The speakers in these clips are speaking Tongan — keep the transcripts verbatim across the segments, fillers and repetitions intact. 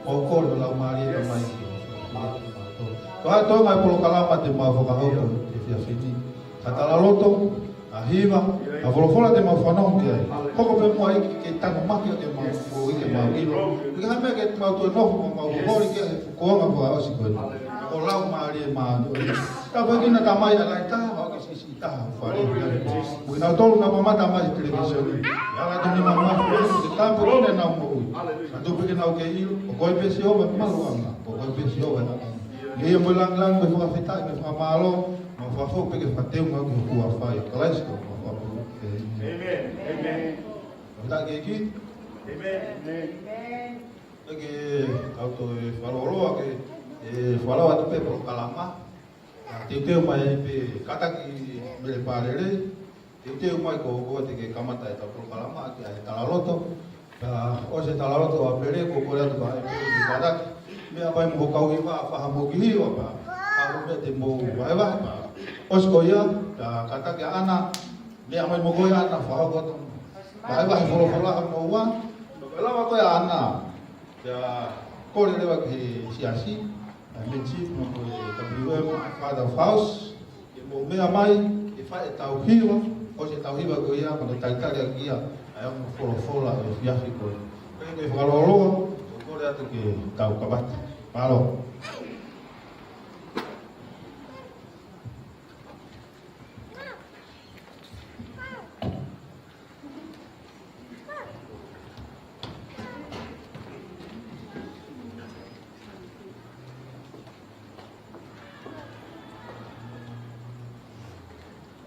Ko e kole ʻo e Laumālie Tamai. Ko e tōʻonga e polokalama te mau fakahoko he efiafi ni. Ka talaloto, ka hiva, ka folofola te mau fanongo ki ai. Hoko pē muʻa ʻEiki ke tanumaki ʻa e mau, ʻEiki ke mau ʻilo. ʻIkai ha meʻa ke mau toe nofo, mau holi ki he fukuonga fakaʻosi ko eni. Ko e Laumālie Māʻoniʻoni. Tāpuekina Tamai ʻa e laʻi taha, ʻo ke siʻisiʻi taha, fale. Mo kinautolu naʻa mamata mai he televīsone. ʻIa la toni mama, ke tāpuekina ʻenau moʻui. Ka tuku pē ke nau kei ʻilo, ko koe pē Sihova e maluʻanga, ko koe pē Sihova e ʻaʻanga. Ke ʻi ai mo e langilangi, mo e fakafetaʻi, mo e fakamālō, mo e fakafou pē ke fakateunga ki hoʻo huafa ʻia Kalaisi ko homau Fakamoʻui. ʻĒmeni. ʻĒmeni. ʻĒmeni. Fakafetaʻi ki he ʻEiki. ʻĒmeni. ʻĒmeni. Ke tau toe fakalōloa ke, ʻe, fakalōloa atu pē polokalama. Teuteu mai pē kātaki Mele Pālele. Teuteu mai ko, ko te ke kamata ʻetau polokalama, ke ʻai talaloto. Ka ʻosi e talaloto ʻa Mele, ko kole atu ka ʻai pē kātaki. Meʻa mai mo e kau hiva, faha mo ki hiva pea. Ka ko e meʻa te mou vahevahe pea. ʻOsi ko ia, ka kātaki ʻa ʻAna. Meʻa mai mo koe ʻAna, faha ko atu. Vahevahe folofola mo ua. Ka lava ko ia ʻAna. Pea kole leva ki he siasi, ʻa e menchief mo e W M, Father of House, ke mou meʻa mai, ke fai ʻetau hiva, ʻosi ʻetau hiva ko ia, mo e talitali ʻaki ia ʻa e ongo folofola ʻo e efiafi ko eni. Pea ke fakalōloa, ʻo kole atu ke tau kamata. Mālō.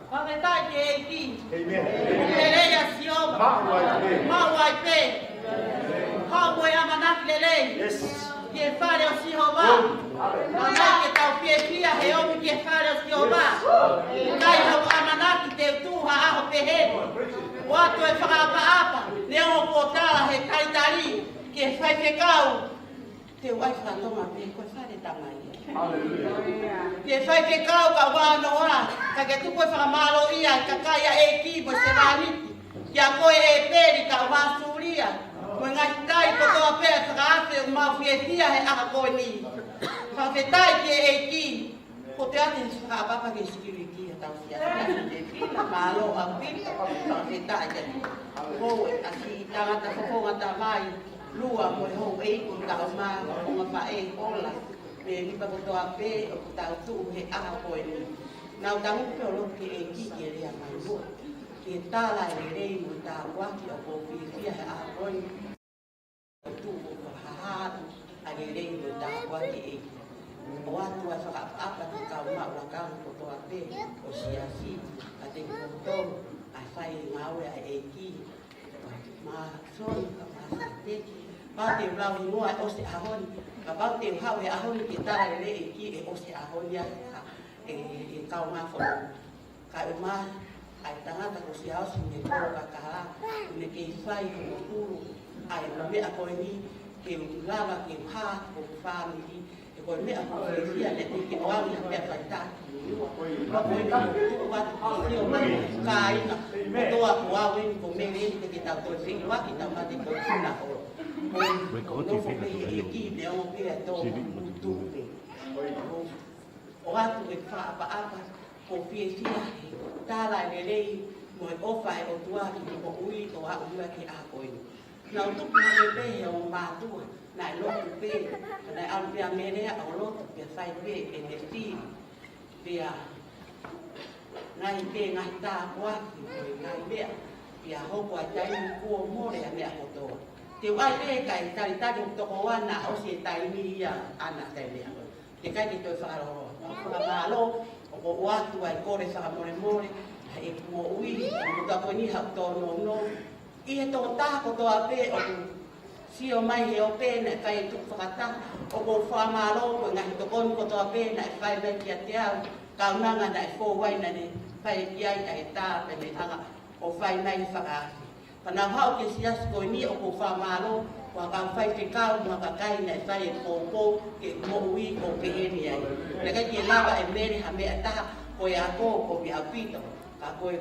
Fakafetaʻi ki he ʻEiki. ʻĒmeni. Lelei ʻa Sihova. Maʻu ai pē. Maʻu ai pē. Hao mo e ʻamanaki lelei. Yes. Ki he fale ʻo Sihova. Haleluia. Naʻe ʻikai ke tau fiefia he omi ki he fale ʻo Sihova. Yes. ʻIkai haʻaku ʻamanaki te u tuʻu ha ʻaho pehē. ʻOatu e fakaʻapaʻapa, neongo kuo tala he talitali, ki he faifekau. Te u ʻai fakatonga pē, ko e fale Tamai. Haleluia. Ki he faifekau kae ʻumaʻā Noa, ka ke tuku e fakamālō ia ʻa e kakai ʻa e ʻEiki mo e sevāniti. Kia koe ʻEpeli kae ʻumaʻā Sulia. Mo e ngaahi tai kotoa pē ʻa e fakaafe ʻoku mau fiefia he ʻaho ko eni. Fakafetaʻi ki he ʻEiki. Ko te ate fakaʻapaʻapa ki he sikiliki ʻa e tauhi ʻa e tefina, mālō ʻaupito, fakafetaʻi ki he houʻeiki, ʻa e tangata fofonga tamai, lua mo e houʻeiki ʻoku tau mā, fofonga faʻē, ola, mo e nipa kotoa pē ʻoku tau tuʻu he ʻaho ko eni. Naʻa tau pē ʻo lotu ki he ʻEiki ke lea mai muʻa. Ke tala e lelei mo e tāpuaki ʻoku ou fiefia he ʻaho ko eni. Tuʻu ʻo haʻu ʻa e lelei mo e tāpuaki ʻa e ʻEiki. ʻOatu ʻa e fakaʻapaʻapa ki he kau maʻu lakanga kotoa pē ʻo e siasi, ʻa e tēpile kotoa, ʻa e fai ngāue ʻa e ʻEiki. Mā Soni, mā Sateki, pau te u lau hingoa ʻosi ʻaho ni, ka pau te u haʻu he ʻaho ni ke tala lelei ʻEiki ʻe ʻosi ʻaho ni ʻa e, e, e kau ngā fono. Kae ʻumaʻā ʻa e tangata ko Siaosi mo e kolo kakala, ʻoku ne kei fai hono kulu, ʻa e meʻa ko eni ke u lava ke u hā ko e fāmili, he ko e meʻa ko e fia ne te ke ʻoange ha meʻa faitaki. Ko e meʻa ko e tuʻu atu ko Sio mai kāinga, kotoa ko au eni ko Mele eni te ke tau toe feʻiloaki tau mate ko e tuna o. Ko e nofo pē he ʻEiki neongo pē ʻa e tō tuʻu pē. ʻOatu e fakaʻapaʻapa, ko e fiefia he tala e lelei mo e ʻofa ʻa e ʻOtua ki he moʻui ʻo aʻu ia ki he ʻaho ko eni. Naʻa ku tupu hake pē he ongo mātuʻa, naʻe lotu pē, naʻe ʻalu pē ʻa Mele ʻo lotu pea fai pē e nefili. Pea ngaahi pē ngaahi tāpuaki mo e ngaahi meʻa, pea hoko ʻa e taimi kuo mole ʻa e meʻa kotoa. Te u ʻai pē kae talitali ʻoku toko ua naʻe ʻosi e taimi ia ʻAna ʻa e meʻa. Te kai ke toe fakalōloa. Fakamālō, ʻoku ou ʻoatu ʻa e kole fakamolemole, ʻa e moʻui, ʻa e motuʻa ko eni haʻaku tōnounou. ʻI he tokotaha kotoa pē ʻoku sio mai he ope naʻe fai e tukufakataha, ʻoku ou fakamālō ko e ngaahi tokoni kotoa pē naʻe fai mai kiate au, kaunanga naʻe fou ai naʻa ne fai ki ai ʻa e tā pea ne hanga ʻo fai mai e fakaafe. Pea naʻa ku haʻu ki he siasi ko eni ʻoku ou fakamālō, ko e kau faifekau mo e kakai naʻe fai e poupou ki he moʻui ʻoku ou pehē ni ai. Naʻe ʻikai ke lava ʻe Mele ha meʻa ʻe taha, ko e ako ʻoku ou ʻaupito, ka ko e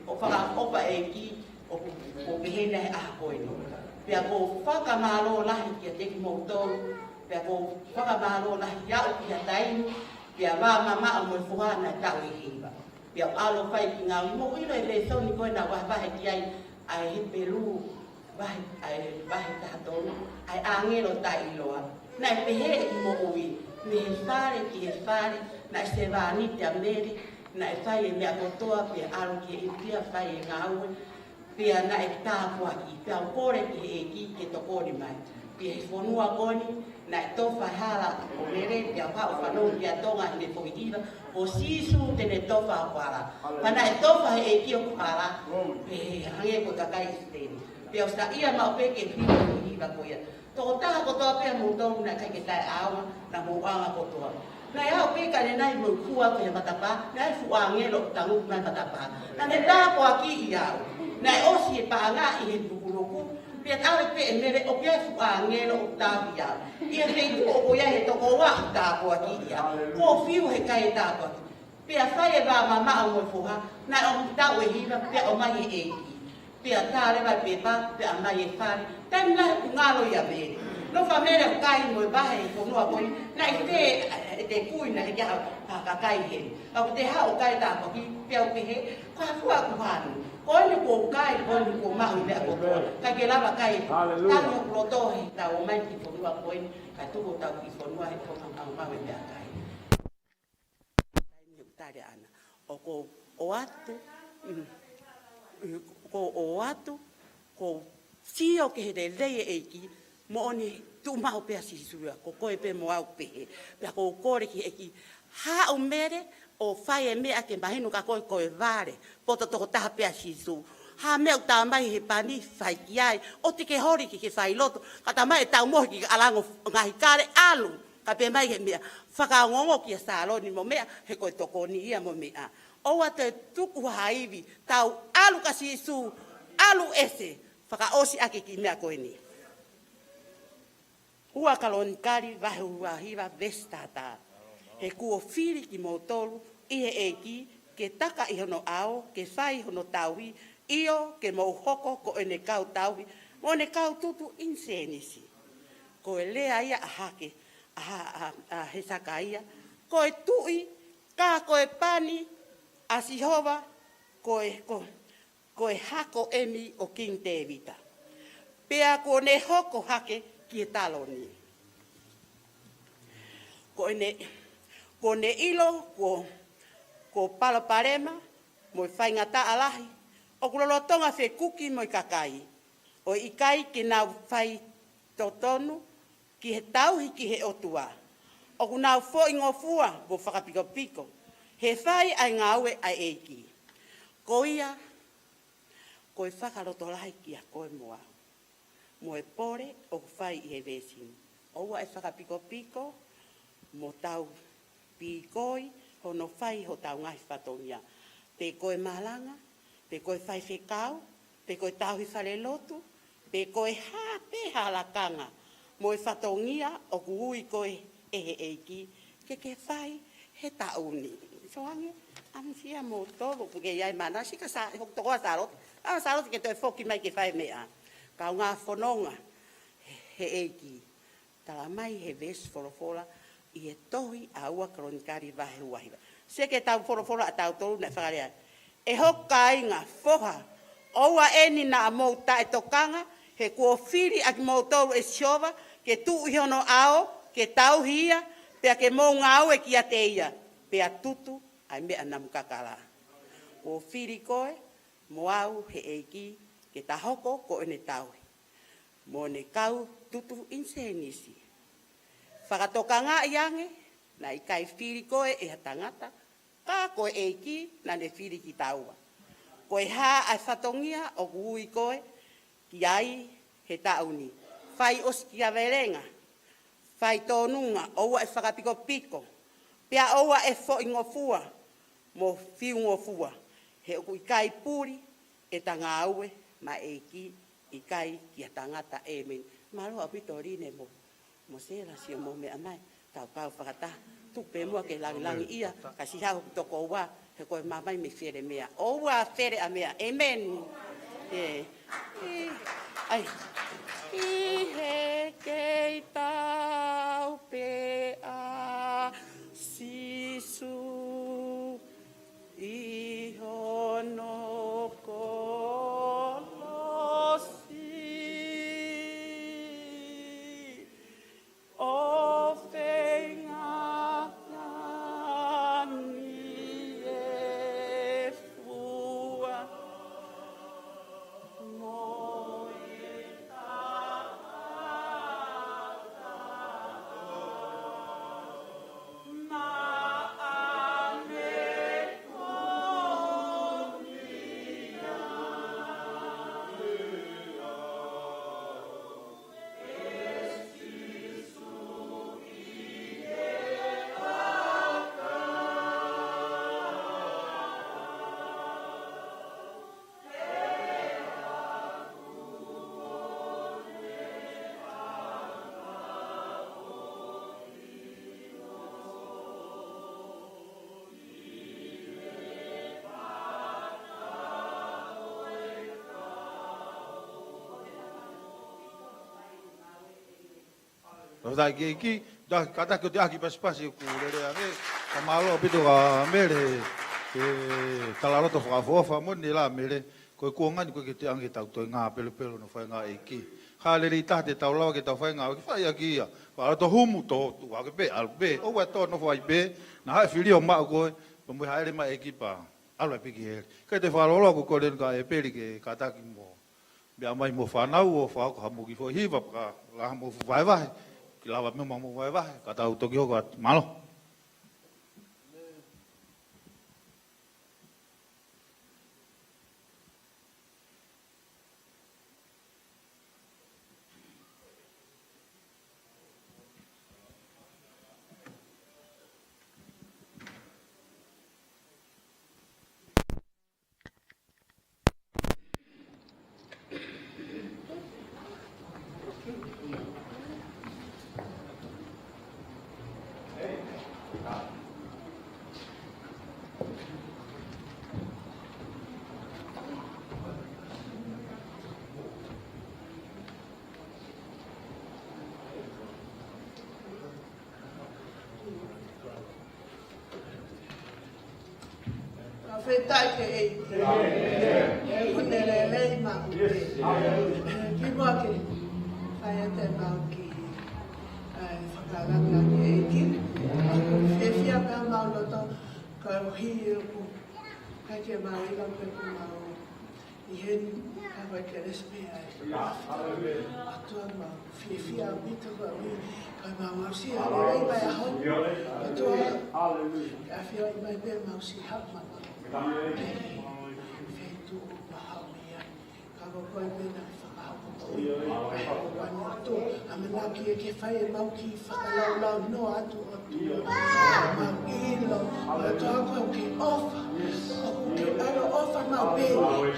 ʻofa, ʻofa ʻa e ʻEiki ʻoku, ʻoku ou pehē ni ai he ʻaho ko eni. Pea ʻoku ou fakamālō lahi kiate kimoutolu, pea ʻoku ou fakamālō lahi au ki ha taimi, pea vā mamaʻo mo e foha naʻe taʻu ʻe hiva. Pea u ʻalu fai ki ngāue, mou ʻilo e lēsoni ko ē naʻa ku vahevahe ki ai, ʻa e Hepelū, vahe, ʻa e vahe taha tolu, ʻa e ʻāngelo taʻeʻiloa. Naʻe pehē ʻi moʻui, mei he fale ki he fale, naʻe sevāniti ʻa Mele, naʻe fai e meʻa kotoa, pea ʻalu ki ʻInitia fai e ngāue, pea naʻe tāpuaki, pea u kole ki he ʻEiki ke tokoni mai. Pea he fonua ko eni, naʻe tofa e hala ʻo Mele, pea u haʻu ʻo fanongo kia Tonga ʻi he foʻi hiva, ko Sīsū te ne tofa hoku hala. Pea naʻe tofa he ʻEiki hoku hala, pea hangē ko e kakai ʻIsileli. Pea u saiʻia maʻu pē ke u hiva e foʻi hiva ko ia. Tokotaha kotoa pē ʻamoutolu naʻe ʻikai ke taʻeʻaonga, naʻa mou ʻaonga kotoa. Naʻe aʻu pē ka ne nai mo e hua ki he matapā, naʻe fuʻu ʻāngelo ʻo tangutu mai matapā. Naʻa ne tāpuakiʻi au. Naʻe ʻosi e paʻanga ʻi he lukuluku, pea tala pē ʻe Mele ʻoku ʻi ai e fuʻu ʻāngelo ʻoku tauhi au. ʻI he feituʻu ʻoku ʻi ai e tokoua ʻoku tāpuakiʻi au. Kuo fiu he kai e tāpuaki. Pea fai e vā mamaʻo mo e foha, naʻe ʻomi taʻu ʻe hiva, pea ʻomai ʻe he ʻEiki. Pea tā leva e pepa, pea ʻomai e fale. Taimi lahi ʻoku ngalo ia Mele. Nofo ʻa Mele ʻo kai mo e vahe ʻi he fonua ko ē, naʻe te, ʻe te kui naʻe ke hao, ha kakai heni. ʻOku te hao kai tāpuaki, pea u pehē, ko e hā fua ʻoku hanu. Ko eni kuo u kai, ko eni kuo u maʻu e meʻa kotoa. ʻIkai ke lava kai, Haleluia. Tangi hoku loto he tau ō mai ki he fonua ko ē, kae tuku hotau kiʻi fonua he fonua ʻoku mau maʻu e meʻakai. Taimi ʻoku tali ʻana. ʻOku ou ʻoatu, mm, mm, ʻoku ou ʻoatu, ʻoku ou sio ki he lelei e ʻEiki, moʻoni tuʻu maʻu pē ʻa Sīsū ia, ko koe pē mo au pehē. Pea ʻoku ou kole ki he ʻEiki, haʻu Mele, ʻo fai e meʻa ke mahino kia koe ko e vale, poto tokotaha pē ʻa Sīsū. Ha meʻa ʻoku tā mai he pani, fai ki ai, ʻoua te ke holi ke ke fai loto, ka tā mai e tau mohe ki ʻalango ngaahi kale, ʻalu. Ka pehē mai he meʻa, fakaongoongo kia Saloni mo meʻa, he ko e tokoni ia mo meʻa. ʻOua te tuku ha ivi, tau ʻalu kia Sīsū, ʻalu ʻese, fakaʻosi ʻaki e kiʻi meʻa ko eni. Ua Kalonikali vahe ua hiva veesi taha taha. He kuo fili kimoutolu ʻi he ʻEiki, ke taka ʻi hono ʻao, ke fai hono tauhi, ʻio ke mou hoko ko ʻene kau tauhi, mo ʻene kau tutu ʻinisēnisi. Ko e lea ia ʻa Hake, ʻa, ʻa, ʻa Hesekaia, ko e tuʻi, ka ko e pani ʻa Sihova, ko e, ko, ko e hako ʻeni ʻo Kingi Tēvita. Pea kuo ne hoko hake ki he taloni. Ko ʻene, kuo ne ʻilo, kuo, kuo palopalema, mo e faingataʻa lahi, ʻoku lolotonga fekuki mo e kakai, ʻo ʻikai ke nau fai totonu ki he tauhi ki he ʻOtua. ʻOku nau foʻingofua mo fakapikopiko, he fai ʻa e ngāue ʻa e ʻEiki. Ko ia, ko e fakalotolahi kia koe mo au. Mo e pole ʻoku fai ʻi he veesi ni. ʻOua ʻe fakapikopiko, mo tau pīkoi, hono fai hotau ngaahi fatongia. Pe ko e malanga, pe ko e faifekau, pe ko e tauhi falelotu, pe ko e hā pē ha lakanga, mo e fatongia ʻoku ui koe ʻe he ʻEiki, ke ke fai he taʻu ni. So ange, ʻamusia moutolu, ʻoku ke ʻi ai manasi ka sa, hoku tokoua Sālote, ʻa Sālote ke toe foki mai ke fai meʻa. Kaungā fononga, he, he ʻEiki. Tala mai he veesi folofola ʻi he tohi ʻa ua Kalonikali vahe ua hiva. Sio ki he tau folofola ʻa tautolu naʻe fakalea. ʻE hoku kāinga foha, ʻoua ʻeni naʻa mou taʻetokanga, he kuo fili ʻa kimoutolu ʻe Sihova, ke tuʻu ʻi hono ʻao, ke tauhi ia, pea ke mou ngāue kiate ia, pea tutu ʻa e meʻa namu kakala. Kuo fili koe, mo au he ʻEiki, ke ta hoko ko ʻene tauhi. Mo ʻene kau tutu ʻinisēnisi. Fakatokangaʻi ange, naʻe ʻikai fili koe ʻe ha tangata, ka ko e ʻEiki naʻa ne fili kitaua. Ko e hā ʻa e fatongia ʻoku ui koe ki ai he taʻu ni. Fai ʻosikiavelenga, fai tōnunga, ʻoua ʻe fakapikopiko, pea ʻoua ʻe foʻingofua, mo fiungofua, he ʻoku ʻikai puli ʻeta ngāue maʻa e ʻEiki, ʻikai ki ha tangata. ʻĒmeni. Mālō ʻaupito Line mo, mo Sela, sio mo meʻa mai, tau kau fakataha, tuku pē muʻa ke langilangiʻia, ka siʻi hau tokoua, he ko e mamahi mei Felemea. ʻOua fele ʻa meʻa. ʻĒmeni. ʻE, ʻe, ʻai. ʻi he kei tau pē ʻa Sīsū ʻi hono kolosi. ʻO feinga nani e fua mo e tangata. Tau tā ki he ʻEiki, tau kātaki ʻo teʻaki pasipasi ʻoku lele ange, ka mālō ʻaupito ka Mele, e talaloto fakaʻofoʻofa mo ne la Mele, ko e kuonga ni ko e ke teʻange tau toe ngā pelepelo no fai ngā ʻEiki. Ka lele i taha te tau lava ke tau fai ngā ʻEiki fai ʻaki ia, fakaʻoto humu tō tuʻa ke pē, ʻalu pē, ʻoua tō nofo ai pē, na hae fili ʻo maʻu koe, pea mo e haele mai ʻEiki pea ʻalu ai pē ki heli. Ka te fakalolo ko kole ka e peli ke kātaki mo. Meʻa mai mo fānau ʻo fakahoko ha mo ki foʻi hiva pea ka la mo vaevae. Ki lava meʻa mo vaevae. Ka tau toki hoko atu. Mālō. Fakafetaʻi ki he ʻEiki. Kuo ne lelei maʻu pē. Kimuʻa ke fai atu ʻemau kiʻi, ʻa e, fakalakalaka ki he ʻEiki. ʻOku fiefia pē homau loto, koeʻuhi ʻoku ʻikai ke mau ʻilo pe kuo mau ʻi heni, ka ko e kelesi pē ia ʻa e ʻOtua. Mau fiefia ʻaupito koeʻuhi ko ʻemau aʻusia lelei mai ʻaho ni. ʻOtua, ke ʻafioʻi mai pē ʻemau siʻi haʻu maʻu. Feituʻu ʻoku mau haʻu ai. Ka ko koe pē naʻe fakahoko. ʻOtua, ʻamanaki ke ke fai ʻemau kiʻi fakalaulaunoa atu, ʻOtua. Mau ʻilo, ʻOtua, ʻoku ke ʻofa. ʻOku ke ʻaloʻofa maʻu pē,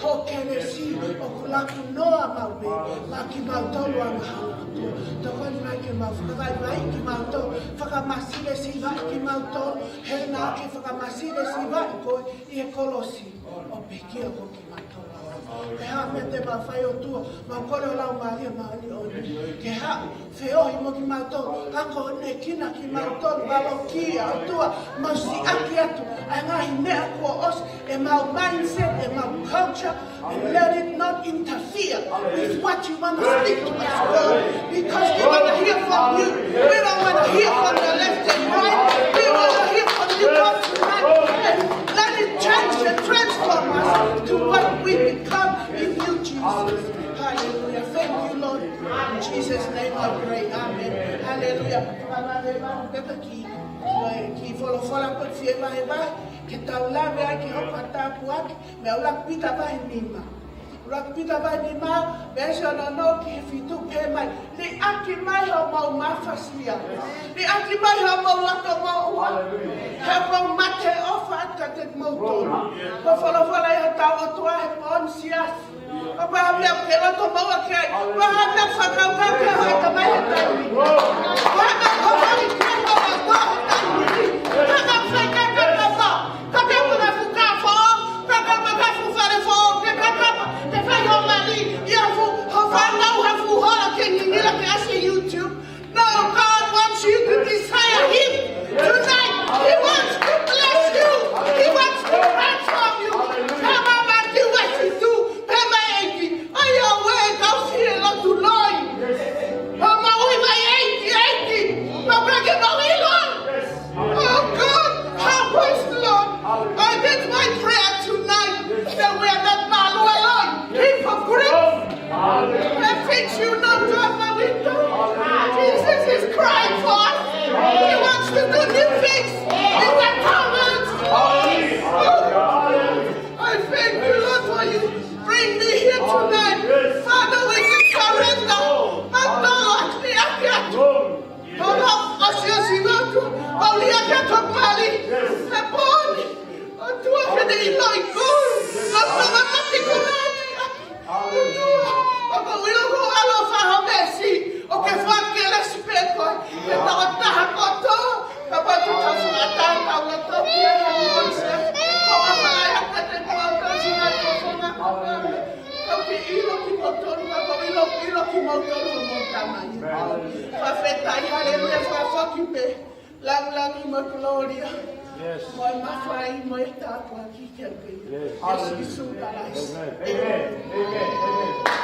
ho kelesi ʻoku laku noa maʻu pē maʻa kimautolu angahala, ʻOtua. Tokoni mai ke mau fakavaivaiʻi kimautolu, fakamasivesivaʻi kimautolu, he naʻa ke fakamasivesivaʻi koe ʻi he kolosi ʻo pekia ko kimautolu. Ko e hā e meʻa te mau fai, ʻOtua? Mau kole ho Laumālie Māʻoniʻoni ke haʻu feohi mo kimautolu, ka ko ne kina kimautolu, valokia, ʻOtua, mau siʻaki atu ʻa e ngaahi meʻa kuo ʻosi, ʻemau mindset, ʻemau culture, and let it not interfere with what you want to speak to us, Lord, because we want to hear from you. We don't want to hear from the left and right. We want to hear from you, God, tonight. And let it change and transform us to what we become in you, Jesus. Hallelujah. Thank you, Lord. In Jesus' name I pray. Amen. Hallelujah. Pepa ki, ki folofola ko e fie vahevahe, ke tau lave ai ki he ʻofa tāpuaki, mei he ʻUluaki Pita vahe nima. ʻUluaki Pita vahe nima, veesi ono noa ki he fitu, pehē mai: Liʻaki mai hoʻomou mafasia. Liʻaki mai hoʻomou loto moʻua. He ʻoku ou mate ʻofa atu kiate kimoutolu. Ko e folofola ia ʻa hotau ʻOtua he pooni siasi. Ko e hā e meʻa ʻoku ke loto moʻua ki ai? Ko e hā e meʻa ʻoku fakakaukau ki ai, hā e ka mai he taimi? Ko e hā e meʻa ʻoku holi ki ai ho loto he taimi ni? Ko e hā e meʻa ʻoku fai ki ai e kakapa? Kakapa ʻa e fuʻu kafoʻou, kakapa ʻa e fuʻu fale foʻou, ke kakapa ke fai ho mali, ʻi ha fuʻu, ho fānau, ha fuʻu holo ki ʻIloʻi koe, lolotonga mati ko laki ʻaki. ʻOtua, ʻoku ou ʻilo ko e ʻAlo fakahaofi, ʻoku ke fakakelesi pē koe, ke tokotaha kotoa, ka patu ka fakatātā ua toki e he mōse, ko e fakaʻapaʻapa te koe tau sina ko fona ko kame. Kau ke ʻilo kimoutolu, ka ko e ʻilo, ʻilo kimoutolu mo tamai. Fakafetaʻi, haleluia, fakafoki pē. Langilangi mo e kolōlia. Yes. Mo e mafai mo e tāpuaki ke pē. Yes. ʻIa Sīsū Kalaisi. Amen. Amen. Amen. Amen.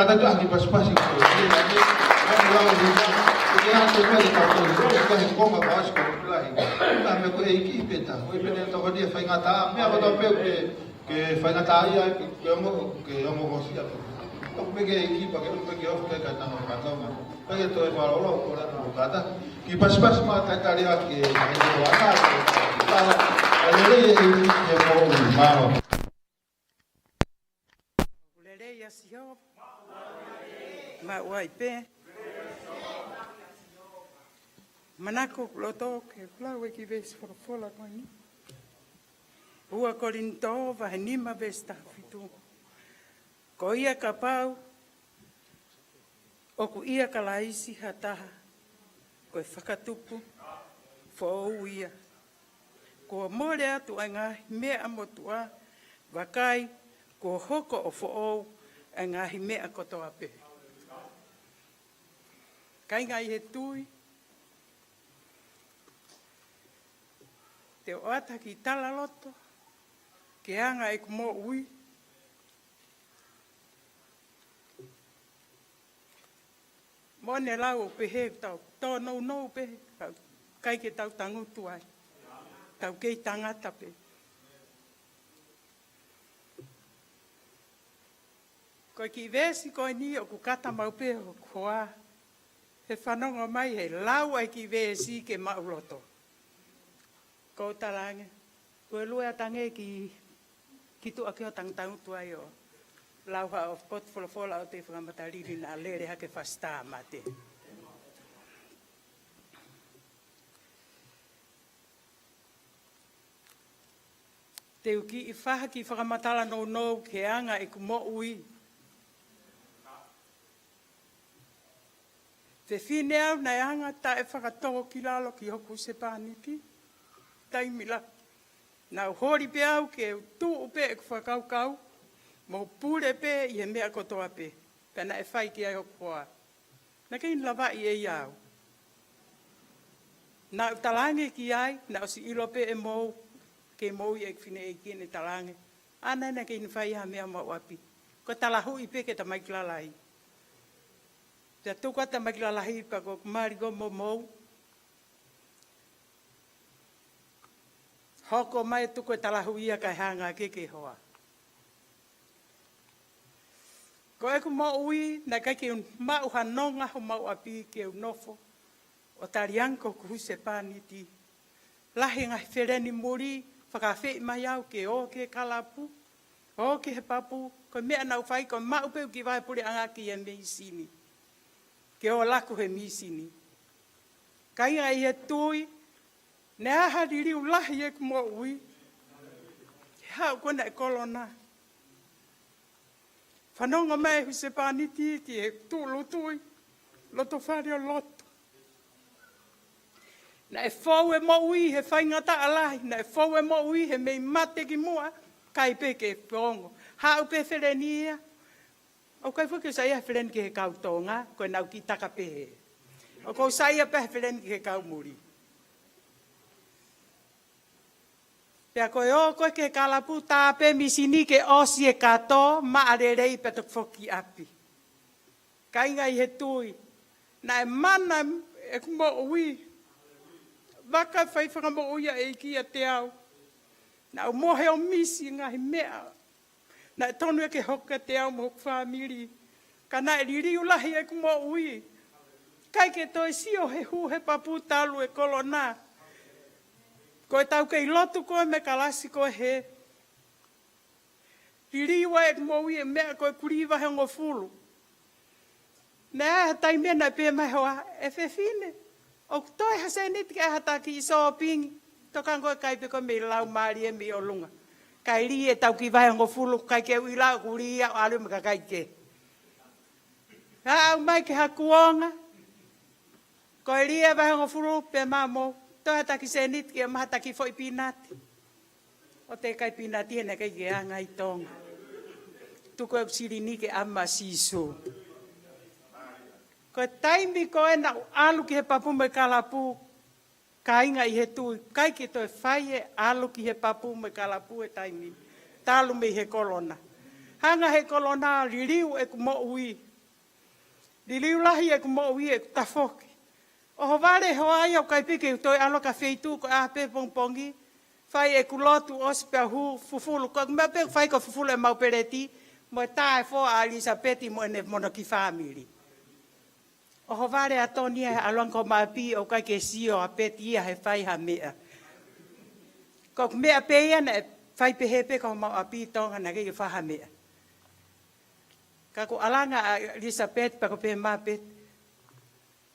Ai, ka ki pasipasi ko e, ʻa e lau ni, ke ʻatu mai ka ko e, ke he konga paasi ko e lahi. Ka me ko e ʻEiki pē ta, ko e pene toko dia faingataʻa, meʻa kotoa pē ke, ke faingataʻaʻia, ke, ke ongo, ke ongo kosia pē. Ko e pē ke ʻEiki pē, ke pē ke ofi pē ka tanga ka tonga. Pea ke toe whalo lo, ko la no kata. Ki pasipasi ma tatali ake, ai te wana, ke tala, ʻa e lelei ʻEiki ke mo u mao. Lelei ʻa Sihova. Maʻu ai pē. Manako loto ke lau e kiʻi veesi folofola ko eni. Ua Kolinitō vahe nima veesi taha fitu. Ko ia kapau ʻoku ʻia Kalaisi ha taha, ko e fakatupu foʻou ia. Kuo mole atu ʻa e ngaahi meʻa motuʻa, vakai, kuo hoko ʻo foʻou ʻa e ngaahi meʻa kotoa pē. Kāinga ʻi he tui, te u ʻoatu ha kiʻi talaloto ki he anga ʻeku moʻui. Mo ne lau ʻo pehē tau, tō nounou pē, tau, ʻikai ke tau tangutu ai. Tau kei tangata pē. Ko e kiʻi veesi ko eni ʻoku kata maʻu pē ʻo koa. He fanongo mai he lau ʻa e kiʻi veesi ke maʻu loto. Ko u talaange, ko e lue atange ki, ki tuʻa ki o tangutangutu ai ʻo lau ha ʻo potu folofola ʻo te fakamatalili naʻa lele hake fasitamate. Te u kiʻi faha kiʻi fakamatala nounou ki he anga ʻeku moʻui. Fefine au naʻe anga taʻe fakatōkilalo ki hoku husepāniti. Taimi lahi. Naʻu holi pē au ke u tuʻu pē ʻeku fakakaukau, mo pule pē ʻi he meʻa kotoa pē. Pea naʻe fai ki ai hoku hoa. Naʻe ʻikai lava ʻe ia au. Naʻu talaange ki ai, naʻe ʻosi ʻilo pē ʻe mou, ke mou ʻi ʻeku fineʻeiki ne talaange. ʻAna naʻe ʻikai fai ha meʻa maʻu ʻapi. Ko e talahuʻi pē ki he tamaiki lalahi. Pea tuku atu tamaiki lalahi pea ko e mali ko mo mou. Hoko mai tuku e talahuʻi ia kae hanga ke ke hoa. Ko ʻeku moʻui, naʻe ʻikai ke u maʻu ha nonga ho maʻu ʻapi ke u nofo ʻo taliange ko hoku husepāniti. Lahi ngaahi feleni muli, fakaafeʻi mai au ke ō ki he kalapu, ō ki he papu, ko e meʻa naʻu fai ko e maʻu pē ʻeku kiʻi vahe puleʻanga ki he mīsini. Ke ō laku he mīsini. Kāinga ʻi he tui, naʻe ʻi ai ha liliu lahi ʻeku moʻui. He haʻu ko ē naʻe kolona. Fanongo mai husepāniti ki he tūʻulutui, loto fale ʻo lotu. Naʻe fou e moʻui he faingataʻa lahi, naʻe fou e moʻui he mei mate ki muʻa, ʻikai pē ke fononga. Haʻu pē feleni ia, ʻoku ʻikai foki ke u saiʻia feleni ki he kau Tonga, ko ʻenau kiʻi taka pehē. ʻOku ou saiʻia pē feleni ki he kau muli. Pea ko e ō ko ē ki he kalapu tā pē mīsini ke ʻosi e kato, maʻa lelei pea toki foki ʻapi. Kāinga ʻi he tui, naʻe mana ʻeku moʻui, vaka fai fakamoʻui ʻa e ʻEiki ʻiate au. Naʻu mohe ʻo misi ngaahi meʻa naʻe tonu ia ke hoko kiate au mo hoku fāmili. Ka naʻe liliu lahi ʻeku moʻui. ʻIkai ke toe sio he hū he papu talu e kolona. Ko e tau kei lotu ko ē mei kalasi ko ē he liliu ai ʻeku moʻui e meʻa ko e kulī vahe hongofulu. Naʻe ʻi ai ha taimi naʻe pehē mai hoa, ʻe fefine, ʻoku toe ha sēniti ke ʻai ha taki ʻi sōpingi. Tokanga ko e kai pē ko e mei lau mālie mei ʻolunga. Kai lī e tau kiʻi vahe hongofulu, ʻikai ke u ʻilo ʻoku lī ia ʻo ʻalu mo e kakai kehe. Haʻu mai ki ha kuonga. Ko e lī e vahe hongofulu pē mamo, toe ha taki sēniti ke ʻomai ha taki foʻi pinati. ʻO te kai pinati he naʻe ʻikai ke anga ʻi Tonga. Tuku e silini ke ʻama Sīsū. Ko e taimi ko ē naʻu ʻalu ki he papu mo e kalapu, kāinga ʻi he tui, ʻikai ke toe fai e ʻalu ki he papu mo e kalapu he taimi. Talu mei he kolona. Hanga he kolona liliu ʻeku moʻui. Liliu lahi ʻeku moʻui, ʻeku tafoki. ʻOhovale hoa ia, ʻoku ʻikai pē ke u toe ʻalu ki ha feituʻu ko e ʻaho pē pongipongi. Fai ʻeku lotu ʻosi pea u hū fufulu. Ko e meʻa pē ʻoku fai ko e fufulu ʻemau peleti, mo e tā e fō ʻa ʻIlisapeti mo ʻene mono kiʻi fāmili. ʻOhovale ʻa Toni ia he ʻalu ange ki homau ʻapi, ʻoku ʻikai ke sio ʻa Peti ia he fai ha meʻa. Ko ʻeku meʻa pē ia naʻe fai pehē pē ki homau ʻapi Tonga, naʻe ʻikai ke fai ha meʻa. Ka ko e ʻalu ange ʻa ʻIlisapeti pea ko e pehē mai ʻa Peti,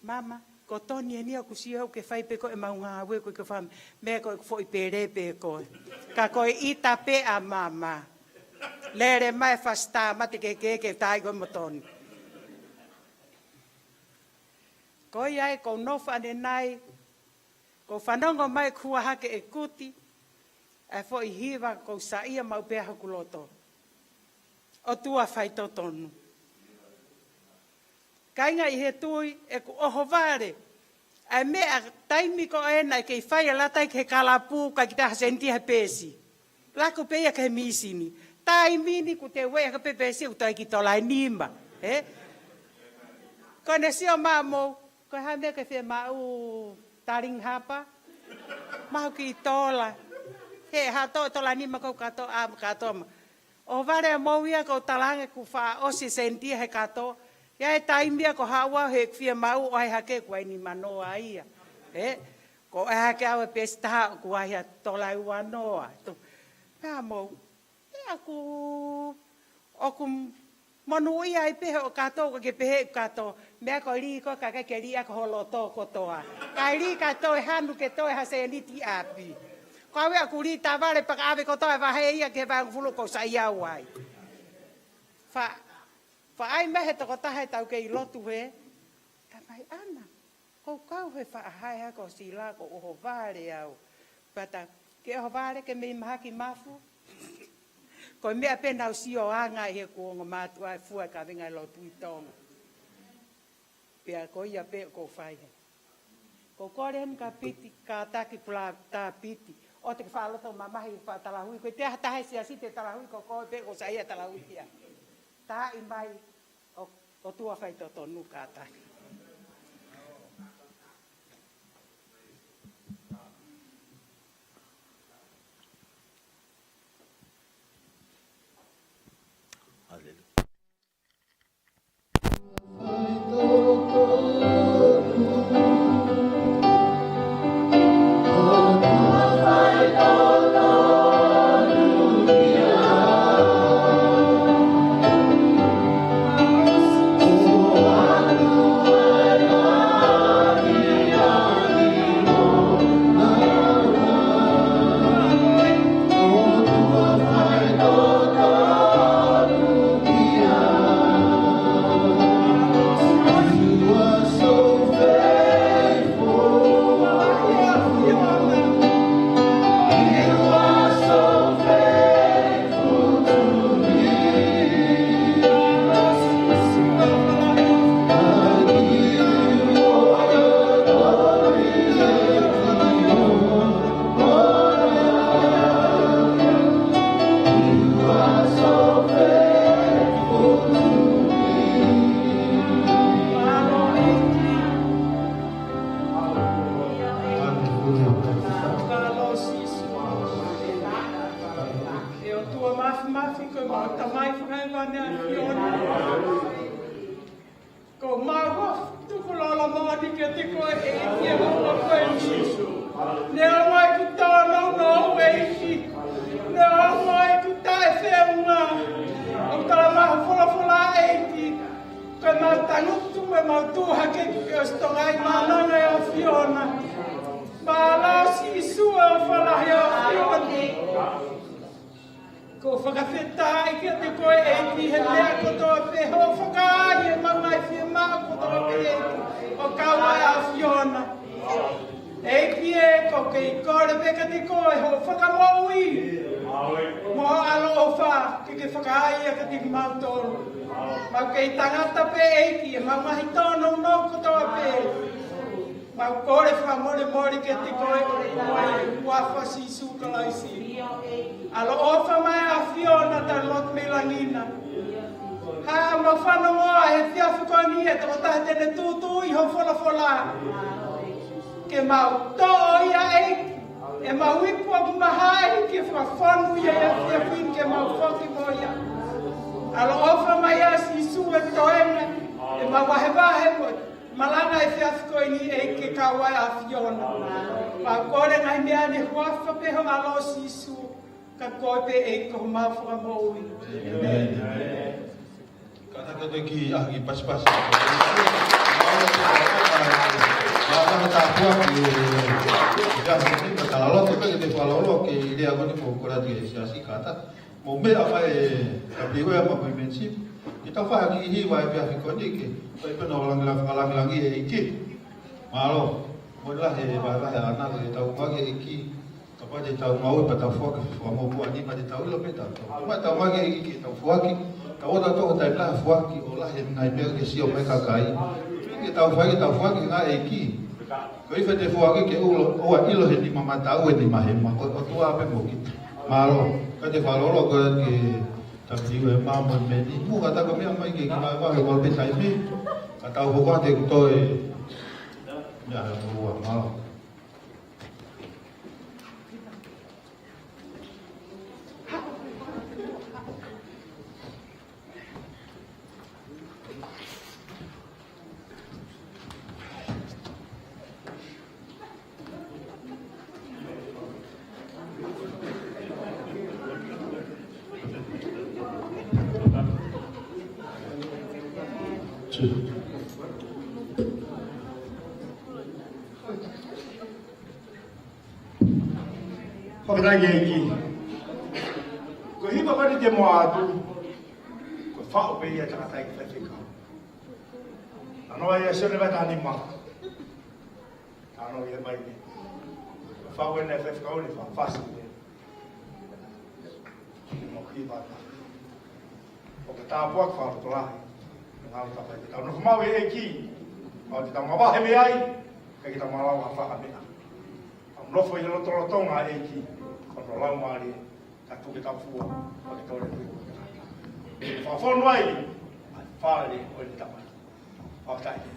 Mama, ko Toni eni ʻoku sio ʻoku ke fai pē ko ʻemau ngāue, ʻoku ʻikai ke fai ha meʻa, ko ʻeku foʻi pele pē koe. Ka ko e ʻita pē ʻa Mama. Lele mai e fasi tāmate kehekehe ke u tā ai koe mo Toni. Ko ia ai, ʻoku ou nofo ʻanenai, ʻoku ou fanongo mai ʻoku hua hake e kuti, ʻa e foʻi hiva ʻoku ou saiʻia maʻu pē ʻa hoku loto. ʻOtua faitotonu. Kāinga ʻi he tui, ʻeku ʻohovale. ʻA e meʻa taimi ko ē naʻe kei fai ʻa e lata ki he kalapu, ʻikai ke ʻi ai ha sēniti he peesi. Laku pē ia ki he mīsini. Taimi ni kuo te ueʻi hake pē peesi, kuo toe ki tola ʻe nima. Ē? Ko ʻene sio mai mo, ko e hā e meʻa ʻoku ke fiemaʻu, Talingi Hapa? Maʻu kiʻi tola. He ha toʻo tola ʻe nima ko e kato, ʻa, kato ma. ʻOhovale ʻa Moʻui ia, ʻoku ou talaange kuo fakaʻosi e sēniti he kato. ʻI ai e taimi ia ʻoku ou haʻu au he ʻoku fiemaʻu ʻo ʻai hake, kuo ʻai nima noa ia. Ē? Ko e ʻai hake au e peesi ʻe taha kuo ʻai ha tola ʻe ua noa. Tu. Pea mo, ʻe ʻoku, ʻoku monūʻia ai pē hoʻo kato, ʻoku ke pehē ʻeku kato. Meʻa ko e lī ko ē ka ʻikai ke lī ʻaki ho loto kotoa. Ka e lī ka toe hanu ke toe ha sēniti ʻi ʻapi. Ko au ia ʻoku lī tavale pea ka ʻave kotoa e vahe ia ki he vahe hongofulu ʻoku ou saiʻia au ai. Fa, faʻa ʻai mai he tokotaha ʻe tau kei lotu he. Tamai ʻAna, ʻoku ou kau he faʻahinga ko Sila, ʻoku ou ʻohovale au. Pea ta ke ʻohovale ke mei mahaki mafu. Ko e meʻa pē naʻa ku sio ange ai he kuonga mātuʻa e fua e kavenga e lotu ʻi Tonga. Pea ko ia pē ʻoku ou fai he. ʻOku ou kole heni kia Piti, kātaki pula tā Piti. ʻOua te ke faʻa loto mamahi faʻa talahui. Ko e te aha taha e siasi te talahui, ko koe pē ʻoku ou saiʻia talahui ia. Taaʻi mai, ʻo, ʻOtua faitotonu, kātaki. Haleluia. ʻE ʻOtua Māfimafi, ko homau Tamai fakahēvani ʻa e ʻAfiona. ʻOku mau tukulolo moʻoni kiate koe ʻEiki ʻi he ʻaho ko eni. Neongo ʻeku tōnounou ʻEiki. Neongo ʻeku taʻefeʻunga. ʻOku tala mai ho folofola ʻEiki. Ko ʻemau tangutu, ko ʻemau tuʻu hake kuo ke ʻosi tongai mānanga ʻe ʻAfiona. Mālō Sīsū ʻofa lahi ʻa e ʻAfiona. ʻOku ou fakafetaʻi kiate koe ʻEiki he meʻa kotoa pē, hoʻo fakaai ʻemau ngaahi fiemaʻu kotoa pē ʻEiki, ʻo kau ai ʻa e ʻAfiona. ʻEiki ē, ʻoku ou kei kole pē kiate koe hoʻo fakamoʻui mo ho ʻaloʻofa ke ke fakaai ia kiate kimautolu. Mau kei tangata pē ʻEiki, ʻemau ngaahi tōnounou kotoa pē. Mau kole fakamolemole kiate koe, ʻi he huafa ʻo Sīsū Kalaisi. ʻAloʻofa mai ʻa e ʻAfiona, tau lotu mei langi na. Ka mau fanongoa he efiafi ko eni e tokotaha te ne tūtū ʻi ho folofola. Ke mau toʻo ia ʻEiki, ʻemau ipu ʻoku maha ʻEiki, fakafonu ia he efiafi ni ke mau foki mo ia. ʻAloʻofa mai ʻa Sīsū e toenga, ʻemau vahevahe mo e malanga he efiafi ko eni ʻEiki ke kau ai ʻa e ʻAfiona. Mau kole ngaahi meʻa ni he huafa pē ho ʻAlo Sīsū. Ka ko e pē ʻEiki ko homau Fakamoʻui. ʻĒmeni. Kātaki atu ki he kiʻi pasipasi. Mālō e tāpuaki, ʻi he ʻaho ni, ka talaloto pē ke te fakalolo ke ʻi lea ko eni ko e kole atu ki he siasi kātaki. Mou meʻa mai e kapiue ma ko e menship. Ke tau fai ha kiʻi hiva he efiafi ko eni ke fai pē ʻo langilangi, langilangi e ʻEiki. Mālō. Mou lea he vahevahe ʻana ke tau ngāue ki he ʻEiki. Kapau te tau ngāue pea tau foaki, fakamoʻoni pē te tau ʻilo pē tau. Kapau tau ngāue ki he ʻEiki ke tau foaki, tau ʻoatu ʻa e taimi lahi foaki, ʻo lahi e ngaahi meʻa ke sio mai e kakai. Ke tau fai, ke tau foaki ngāue ki he ʻEiki. Ko e ʻikai te foaki ke ʻoua, ʻoua ʻilo he nima mataʻu e nima hema, ko e ʻOtua pē mo kita. Mālō, ka te fakalolo ko e ke tapi ue mamo meni. Mou kātaki meʻa mai ke kiʻi vahevahe ʻo aʻu pē taimi. Ka tau hoko atu ki he toe. Ia, ua, mālō. Fakafetaʻi ki he ʻEiki. Ko e hiva ko eni te u ʻoatu, ko e faʻu pē ia ʻa e tangataʻeiki faifekau. Talanoa ia ʻa Sione vahe taha nima. Talanoa ia mai ni. Ko e faʻu eni ʻa e faifekau ni, faʻu fasi pē. Mo ki vata. ʻO ka tāpuaki fakalotolahi. Ngāue tapu ke tau nofo maʻu e ʻEiki. Mau te tau mavahe mei ai. Ka ke tau malava fakameʻa. Tau nofo ʻi he lotolotonga ʻEiki. Ko hono Laumālie. Ka tuku ke tau fua. Ka ke tau le fua. Fakafonu ai. ʻA e fale ʻo e Tamai. Fakafetaʻi.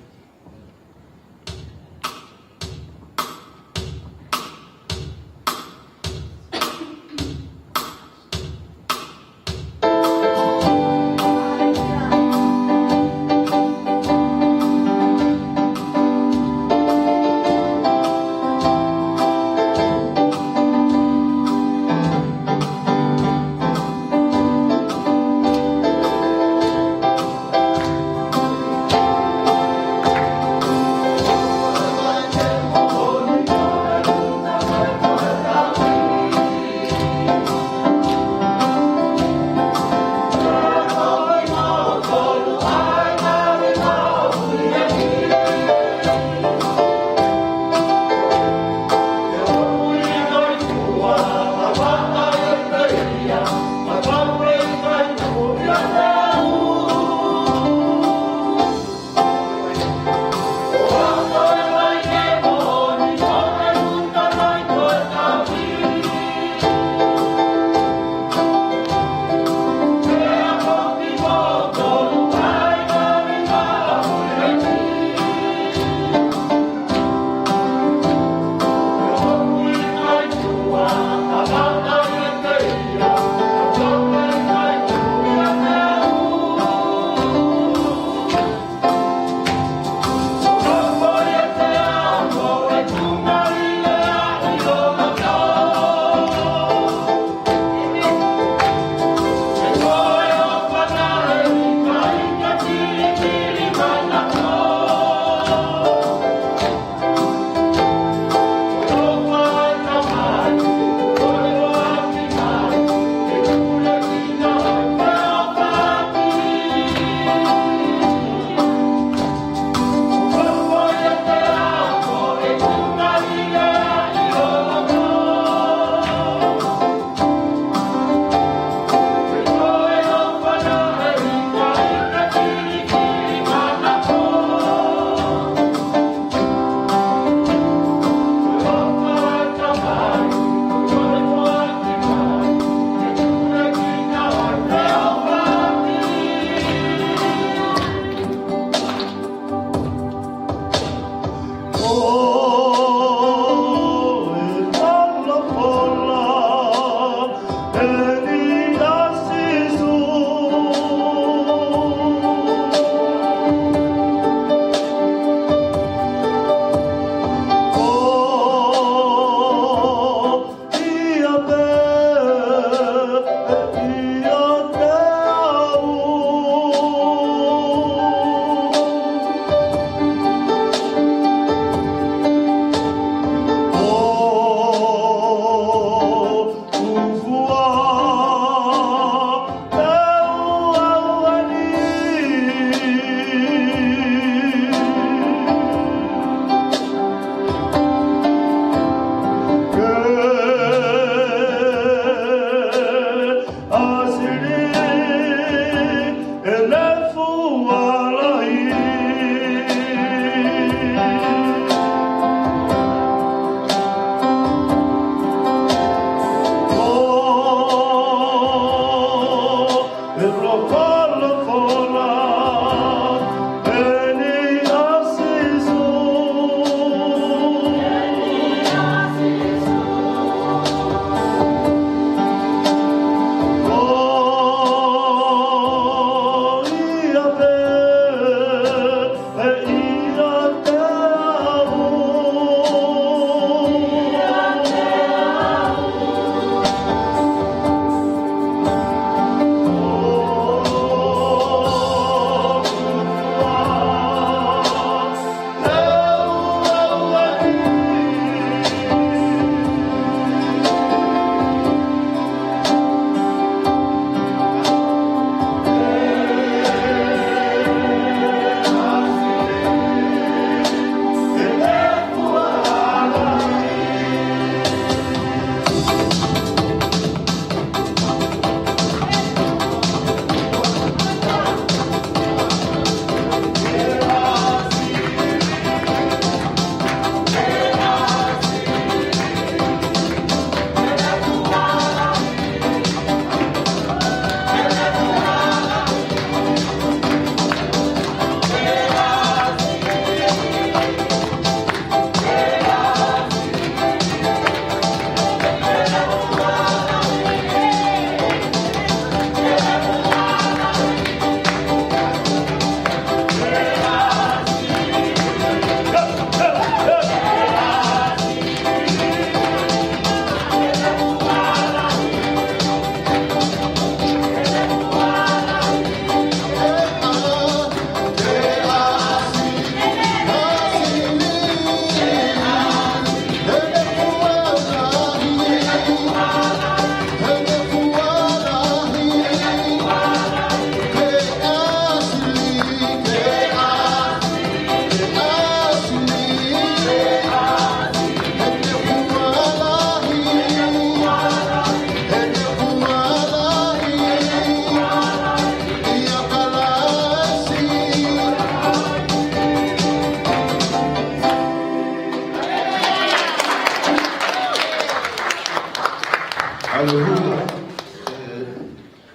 Haleluia.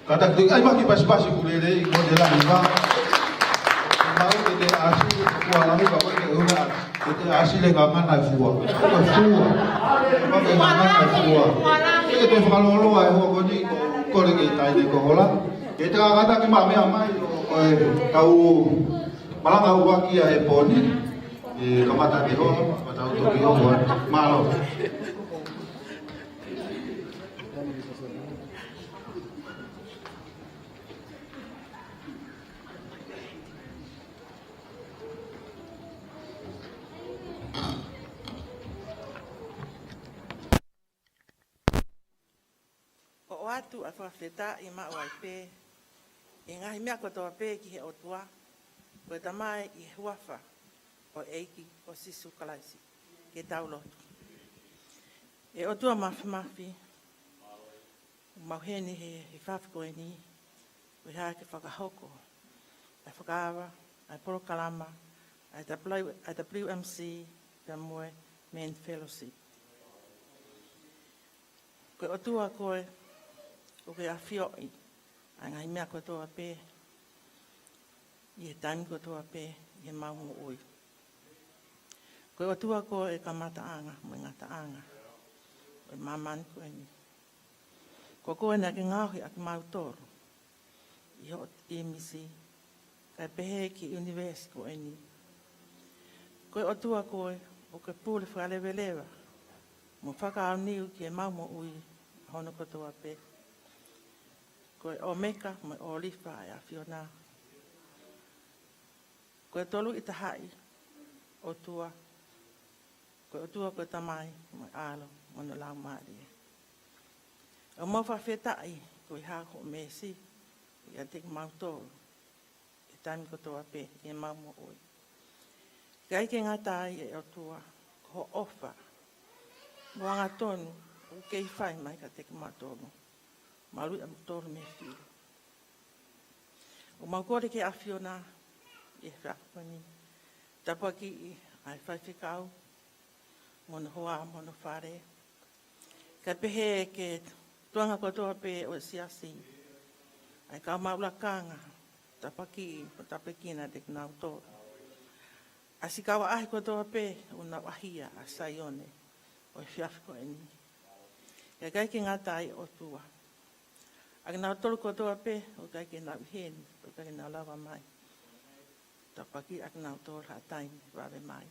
Kātaki ʻai mai ha kiʻi pasipasi ʻoku lelei, ko e langi vā. Mau ke te ʻasi, kua langi vā, ko e una, ke te ʻasi le ngangana e fua. Ko e fua. Ko e ngangana e fua. Ke te fakalōloa e hoa ko eni, ko e kole ke tai ne ko hola. Ke te kātaki mai meʻa mai, ko e tau malanga ʻuluaki ia he pō ni. ʻE kamata ke hola, ka tau toki hola. Mālō. ʻOatu ʻa e fakafetaʻi maʻu ai pē ʻi he ngaahi meʻa kotoa pē ki he ʻOtua, ko e Tamai, ʻi he huafa ʻo e ʻEiki ko Sīsū Kalaisi. Ke tau lotu. ʻE ʻOtua Māfimafi, ʻoku mau ʻi heni he, he efiafi ko eni, ko e hā ke fakahoko ʻa e fakaava ʻa e polokalama ʻa e W-, ʻa e W M C pea mo e Men Fellowship. Ko e ʻOtua koe ʻoku ke ʻafioʻi ʻa e ngaahi meʻa kotoa pē ʻi he taimi kotoa pē ʻi heʻemau moʻui. Ko e ʻOtua koe ʻa e kamataʻanga mo e ngataʻanga ʻo e māmani ko eni. Ko koe naʻa ke ngaohi ʻa kimautolu ʻi hoʻo ʻīmisi, kae pehē ki he ʻunivēsi ko eni. Ko e ʻOtua koe ʻoku ke pule fakaleveleva mo fakaʻaonga ki heʻemau moʻui ʻa hono kotoa pē. Ko e ʻOmeka mo e ʻOlifa ʻa e ʻAfiona. Ko e Tolu-ʻi-Tahaʻi ʻOtua. Ko e ʻOtua ko e Tamai mo e ʻAlo mo hono Laumālie. ʻOku mau fakafetaʻi koeʻuhi ko hoʻo meesi ʻiate kimautolu ʻi he taimi kotoa pē ʻi heʻemau moʻui. ʻIkai ke ngata ai ʻe ʻOtua, ko hoʻo ʻofa mo e angatonu ʻoku kei fai mai kiate kimautolu. Maluʻi ʻa kimautolu mei he fili. ʻOku mau kole ki he ʻAfiona ʻi he efiafi ko eni, tāpuakiʻi ʻa e faifekau mo hono hoa mo hono fale. Kae pehē ki he tuʻunga kotoa pē ʻo e siasi, ʻa e kau maʻu lakanga, tāpuakiʻi mo tāpuekina kiate kinautolu. ʻA siʻi kau ʻaʻahi kotoa pē ʻoku nau ʻahia ʻa Saione ʻo e efiafi ko eni. Kae ʻikai ke ngata ai ʻOtua, ʻa kinautolu kotoa pē ʻoku ʻikai ke nau ʻi heni, ʻoku ʻikai ke nau lava mai, tāpuakiʻi ʻa kinautolu ha taimi vave mai.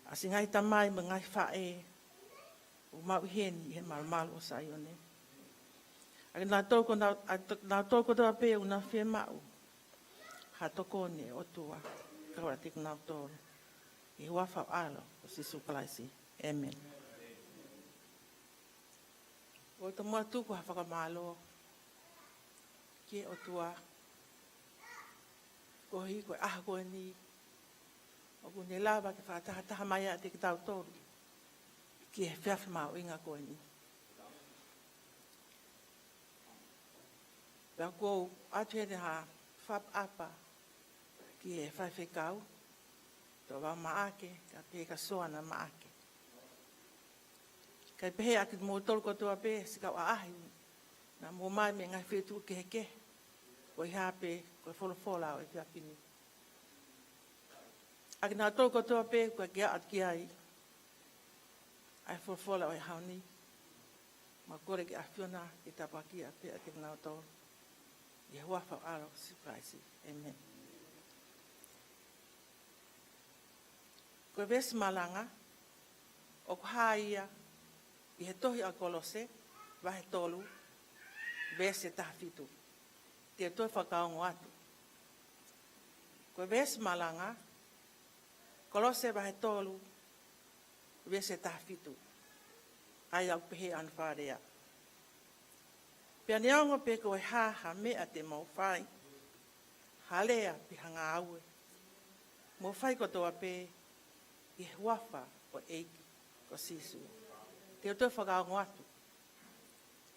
ʻA siʻi ngaahi tamai mo e ngaahi faʻē ʻoku mau ʻi heni ʻi he malumalu ʻo Saione. ʻA kinautolu ko nau, ʻa to-, kinautolu kotoa pē ʻoku nau fiemaʻu ha tokoni ʻe ʻOtua, kau ʻiate kinautolu. ʻI he huafa ʻo e ʻAlo ko Sīsū Kalaisi. ʻĒmeni. ʻOku mau tuku ha fakamālō ki he ʻOtua, koeʻuhi ko e ʻaho ko eni ʻoku ne lava ke fakatahataha mai ʻiate kitautolu ki he efiafi mahuʻinga ko eni. Pea ʻoku ou ʻoatu heni ha fakaʻapaʻapa ki he faifekau, Toʻavao Maʻake, kae pehē kia Soana Maʻake. Kae pehē ʻa kimoutolu kotoa pē siʻi kau ʻaʻahi naʻa mou ō mai mei he ngaahi feituʻu kehekehe, koeʻuhi pē ko e folofola ʻo e efiafi ni. ʻA kinautolu kotoa pē ʻoku ke aʻu ki ai ʻa e folofola ʻo e ʻaho ni, mau kole ki he ʻAfiona ke tāpuakiʻi pē ʻa kinautolu. ʻI he huafa ʻo e ʻAlo ko Sīsū Kalaisi. ʻĒmeni. Ko e veesi malanga ʻoku hā ia ʻi he tohi ʻa Kolose, vahe tolu, veesi taha fitu. Te u toe fakaongo atu. Ko e veesi malanga, Kolose vahe tolu, veesi taha fitu. ʻA ia ʻoku pehē ʻa hono fakalea: Pea neongo pe ko e hā ha meʻa te mou fai, ha lea pe ha ngāue, mou fai kotoa pē ʻi he huafa ʻo e ʻEiki ko Sīsū. Te u toe fakaongo atu.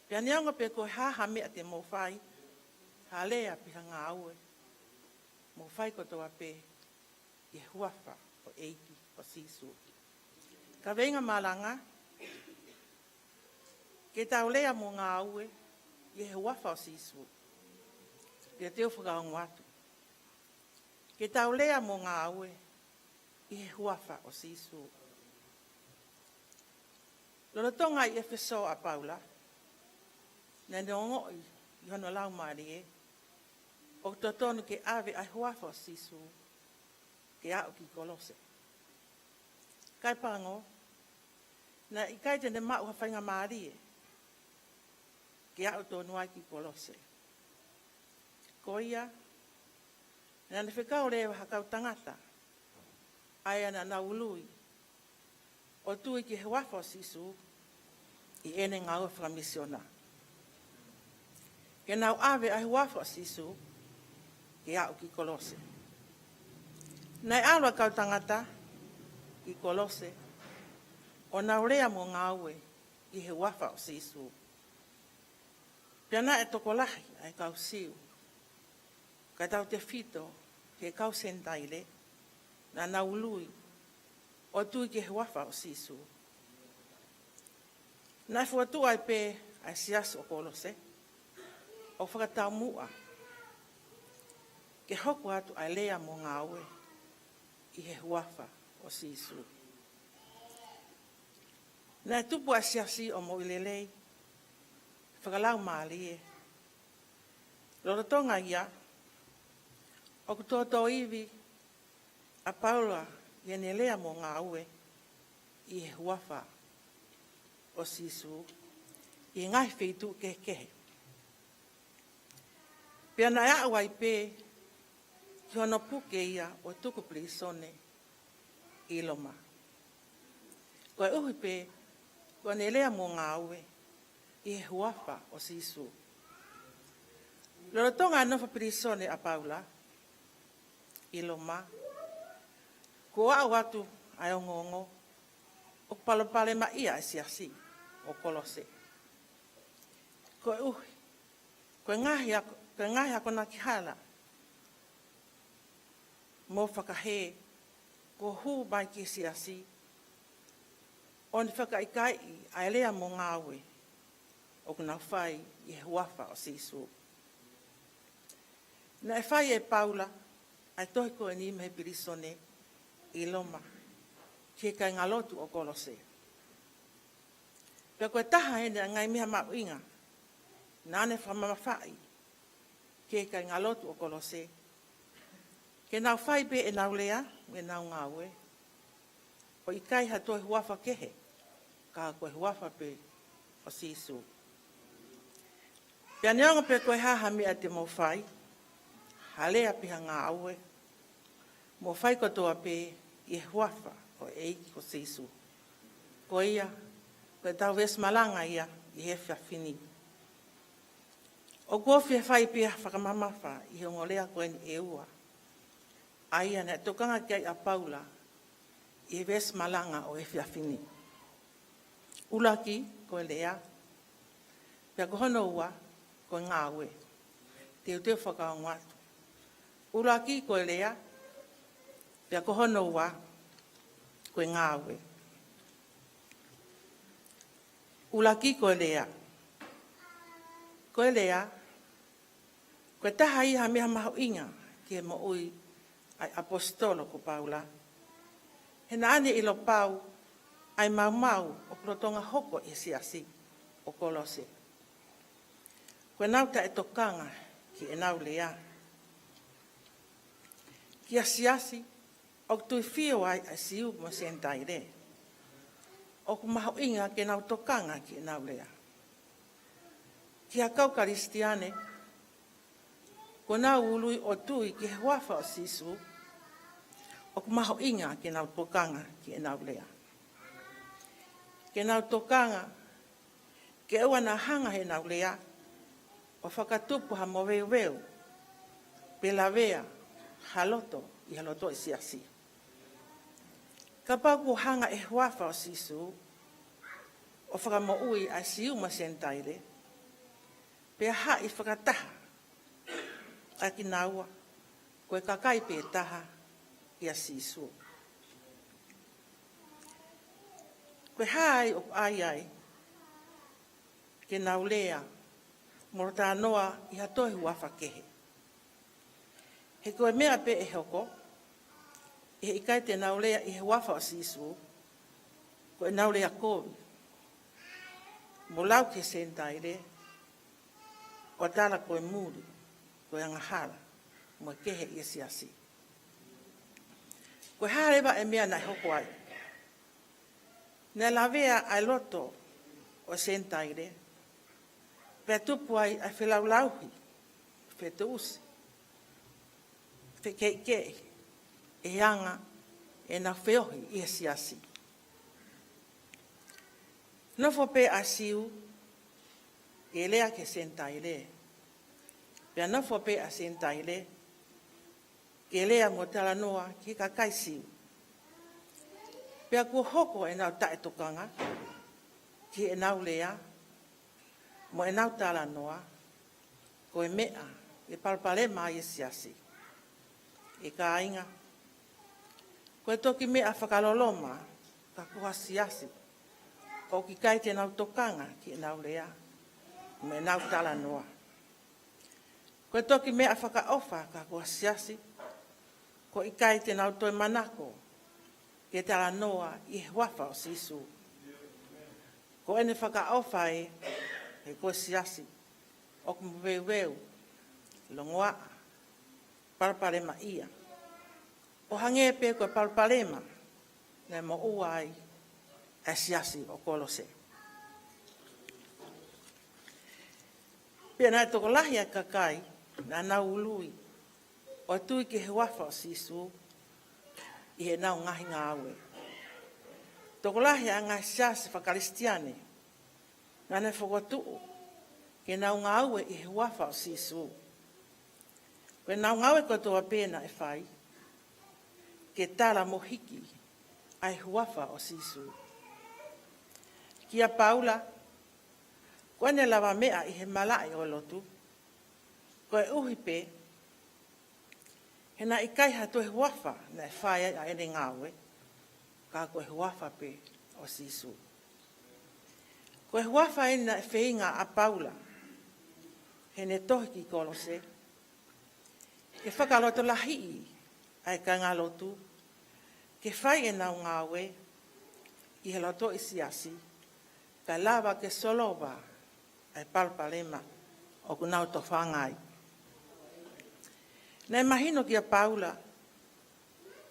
Pea neongo pe ko e hā ha meʻa te mou fai, ha lea pe ha ngāue, mou fai kotoa pē ʻi he huafa ʻo e ʻEiki ko Sīsū. Kaveinga malanga, Ke tau lea mo ngāue ʻi he huafa ʻo Sīsū. Te u toe fakaongo atu. Ke tau lea mo ngāue ʻi he huafa ʻo Sīsū. Lolotonga ʻi ʻEfesō ʻa Paula, naʻa ne ongoʻi ʻi hono laumālie ʻoku totonu ke ʻave ʻa e huafa ʻo Sīsū ke aʻu ki Kolose. Kae pango, naʻe ʻikai te ne maʻu ha faingamālie ke aʻu tonu ai ki Kolose. Ko ia, naʻa ne fekau leva ha kau tangata, ʻa ia naʻa nau ului ʻo tui ki he huafa ʻo Sīsū ʻi heʻene ngāue fakamisiona, ke nau ʻave ʻa e huafa ʻo Sīsū ke aʻu ki Kolose. Naʻe ʻalu ʻa e kau tangata ki Kolose ʻo nau lea mo ngāue ʻi he huafa ʻo Sīsū. Pea naʻe tokolahi ʻa e kau Siu, kae tautefito ki he kau Senitaile, naʻa nau ului ʻo tui ki he huafa ʻo Sīsū. Naʻe fokotuʻu ai pē ʻa e siasi ʻo Kolose ʻo fakataumuʻa ke hoko atu ʻa e lea mo ngāue ʻi he huafa ʻo Sīsū. Naʻe tupu ʻa e siasi ʻo moʻui lelei fakalaumālie. Lolotonga ia, ʻoku tōtōivi ʻa Paula ʻi heʻene lea mo ngāue ʻi he huafa ʻo Sīsū ʻi he ngaahi feituʻu kehekehe. Pea naʻe aʻu ai pē ki hono puke ia ʻo tuku pilīsone ʻi Loma, koeʻuhi pē ko ʻene lea mo ngāue ʻi he huafa ʻo Sīsū. Lolotonga e nofo pilīsone ʻa Paula ʻi Loma, kuo aʻu atu ʻa e ongoongo ʻoku palopalemaʻia ʻa e siasi ʻo Kolose. Koeʻuhi ko e ngaahi ako-, ko e ngaahi akonaki hala mo fakahē kuo hū mai ki he siasi, ʻo ne fakaʻikaiʻi ʻa e lea mo ngāue ʻoku nau fai ʻi he huafa ʻo Sīsū. Naʻe fai ʻe Paula ʻa e tohi ko eni mei he pilīsone ʻi Loma ki he kāingalotu ʻo Kolose. Pea ko e taha eni ʻa e ngaahi meʻa mahuʻinga naʻa ne fakamamafaʻi ki he kāingalotu ʻo Kolose, ke nau fai pē ʻenau lea, ʻenau ngāue, ʻo ʻikai ha toe huafa kehe, ka ko e huafa pē ʻo Sīsū. Pea neongo pe ko e hā ha meʻa te mou fai, ha lea pe ha ngāue, mou fai kotoa pē ʻi he huafa ʻo e ʻEiki ko Sīsū. Ko ia, ko ʻetau veesi malanga ia ʻi he efiafi ni. ʻOku ou fie fai pē ha fakamamafa ʻi he ongo lea ko eni ʻe ua, ʻa ia naʻe tokanga ki ai ʻa Paula ʻi he veesi malanga ʻo e efiafi ni. ʻUluaki ko e lea, pea ko hono ua ko e ngāue. Te u toe fakaongo atu. ʻUluaki ko e lea, pea ko hono ua ko e ngāue. ʻUluaki ko e lea. Ko e lea, ko e taha ia ha meʻa mahuʻinga ki he moʻui ʻa e ʻaposetolo ko Paula. He naʻa ne ʻilo pau ʻa e maumau ʻoku lolotonga hoko ʻi he siasi ʻo Kolose. Ko ʻenau taʻetokanga ki heʻenau lea. Ki ha siasi ʻoku tuifio ai ʻa e Siu mo e Senitaile, ʻoku mahuʻinga ke nau tokanga ki heʻenau lea. Ki ha kau Kalisitiane kuo nau ului ʻo tui ki he huafa ʻo Sīsū, ʻoku mahuʻinga ke nau tokanga ki heʻenau lea. Ke nau tokanga ke ʻoua naʻa hanga heʻenau lea ʻo fakatupu ha moveuveu pe lavea ha loto ʻi ha loto ʻi he siasi. Kapau kuo hanga ʻe he huafa ʻo Sīsū ʻo fakamoʻui ʻa e Siu mo e Senitaile, pea haʻi fakataha ʻa kinaua ko e kakai pē taha ʻia Sīsū. Ko e hā ai ʻoku ʻai ai ke nau lea mo talanoa ʻi ha toe huafa kehe. He ko e meʻa pē ʻe hoko, ʻe ʻikai te nau lea ʻi he huafa ʻo Sīsū, ko ʻenau lea kovi mo lau ki he Senitaile, ʻo tala ko e muli, ko e angahala mo e kehe ʻi he siasi. Ko e hā leva e meʻa naʻe hoko ai? Naʻe lavea ʻa e loto ʻo e Senitaile, pea tupu ai ʻa e felaulauhi, fetuʻusi, fekeʻikeʻi ʻe he anga ʻenau feohi ʻi he siasi. Nofo pē ʻa e Siu ke lea ki he Senitaile, pea nofo pē ʻa e Senitaile ke lea mo talanoa ki he kakai Siu. Pea kuo hoko ʻenau taʻetokanga ki heʻenau lea mo ʻenau talanoa, ko e meʻa ke palopalema ai e siasi. ʻE kāinga, ko e toki meʻa fakaloloma ka ko ha siasi ʻoku ʻikai te nau tokanga ki heʻenau lea mo ʻenau talanoa. Ko e toki meʻa fakaʻofa ka ko ha siasi ʻoku ʻikai te nau toe manako ke talanoa ʻi he huafa ʻo Sīsū. Ko ʻene fakaʻofa ē, he ko e siasi ʻoku maveuveu, longoaʻa, palopalemaʻia, ʻo hangē pē ko e palopalema naʻe moʻua ai ʻa e siasi ʻo Kolose. Pea naʻe tokolahi ʻa e kakai naʻa nau ului ʻo tui ki he huafa ʻo Sīsū ʻi heʻenau ngaahi ngāue. Tokolahi ʻa e ngaahi siasi faka-Kalisitiane naʻa ne fokotuʻu ke nau ngāue ʻi he huafa ʻo Sīsū. Ko ʻenau ngāue kotoa pē naʻe fai ke tala mo hiki ʻa e huafa ʻo Sīsū. Kia Paula, ko ʻene lavameʻa ʻi he malaʻe ʻo e lotu, koeʻuhi pē he naʻe ʻikai ha toe huafa naʻe fai ai ʻa ʻene ngāue, ka ko e huafa pē ʻo Sīsū. Ko e huafa eni naʻe feinga ʻa Paula heʻene tohi ki Kolose ke fakalotolahiʻi ʻa e kāingalotu ke fai ʻenau ngāue ʻi he lotoʻi siasi, kae lava ke solova ʻa e palopalema ʻoku nau tofanga ai. Naʻe mahino kia Paula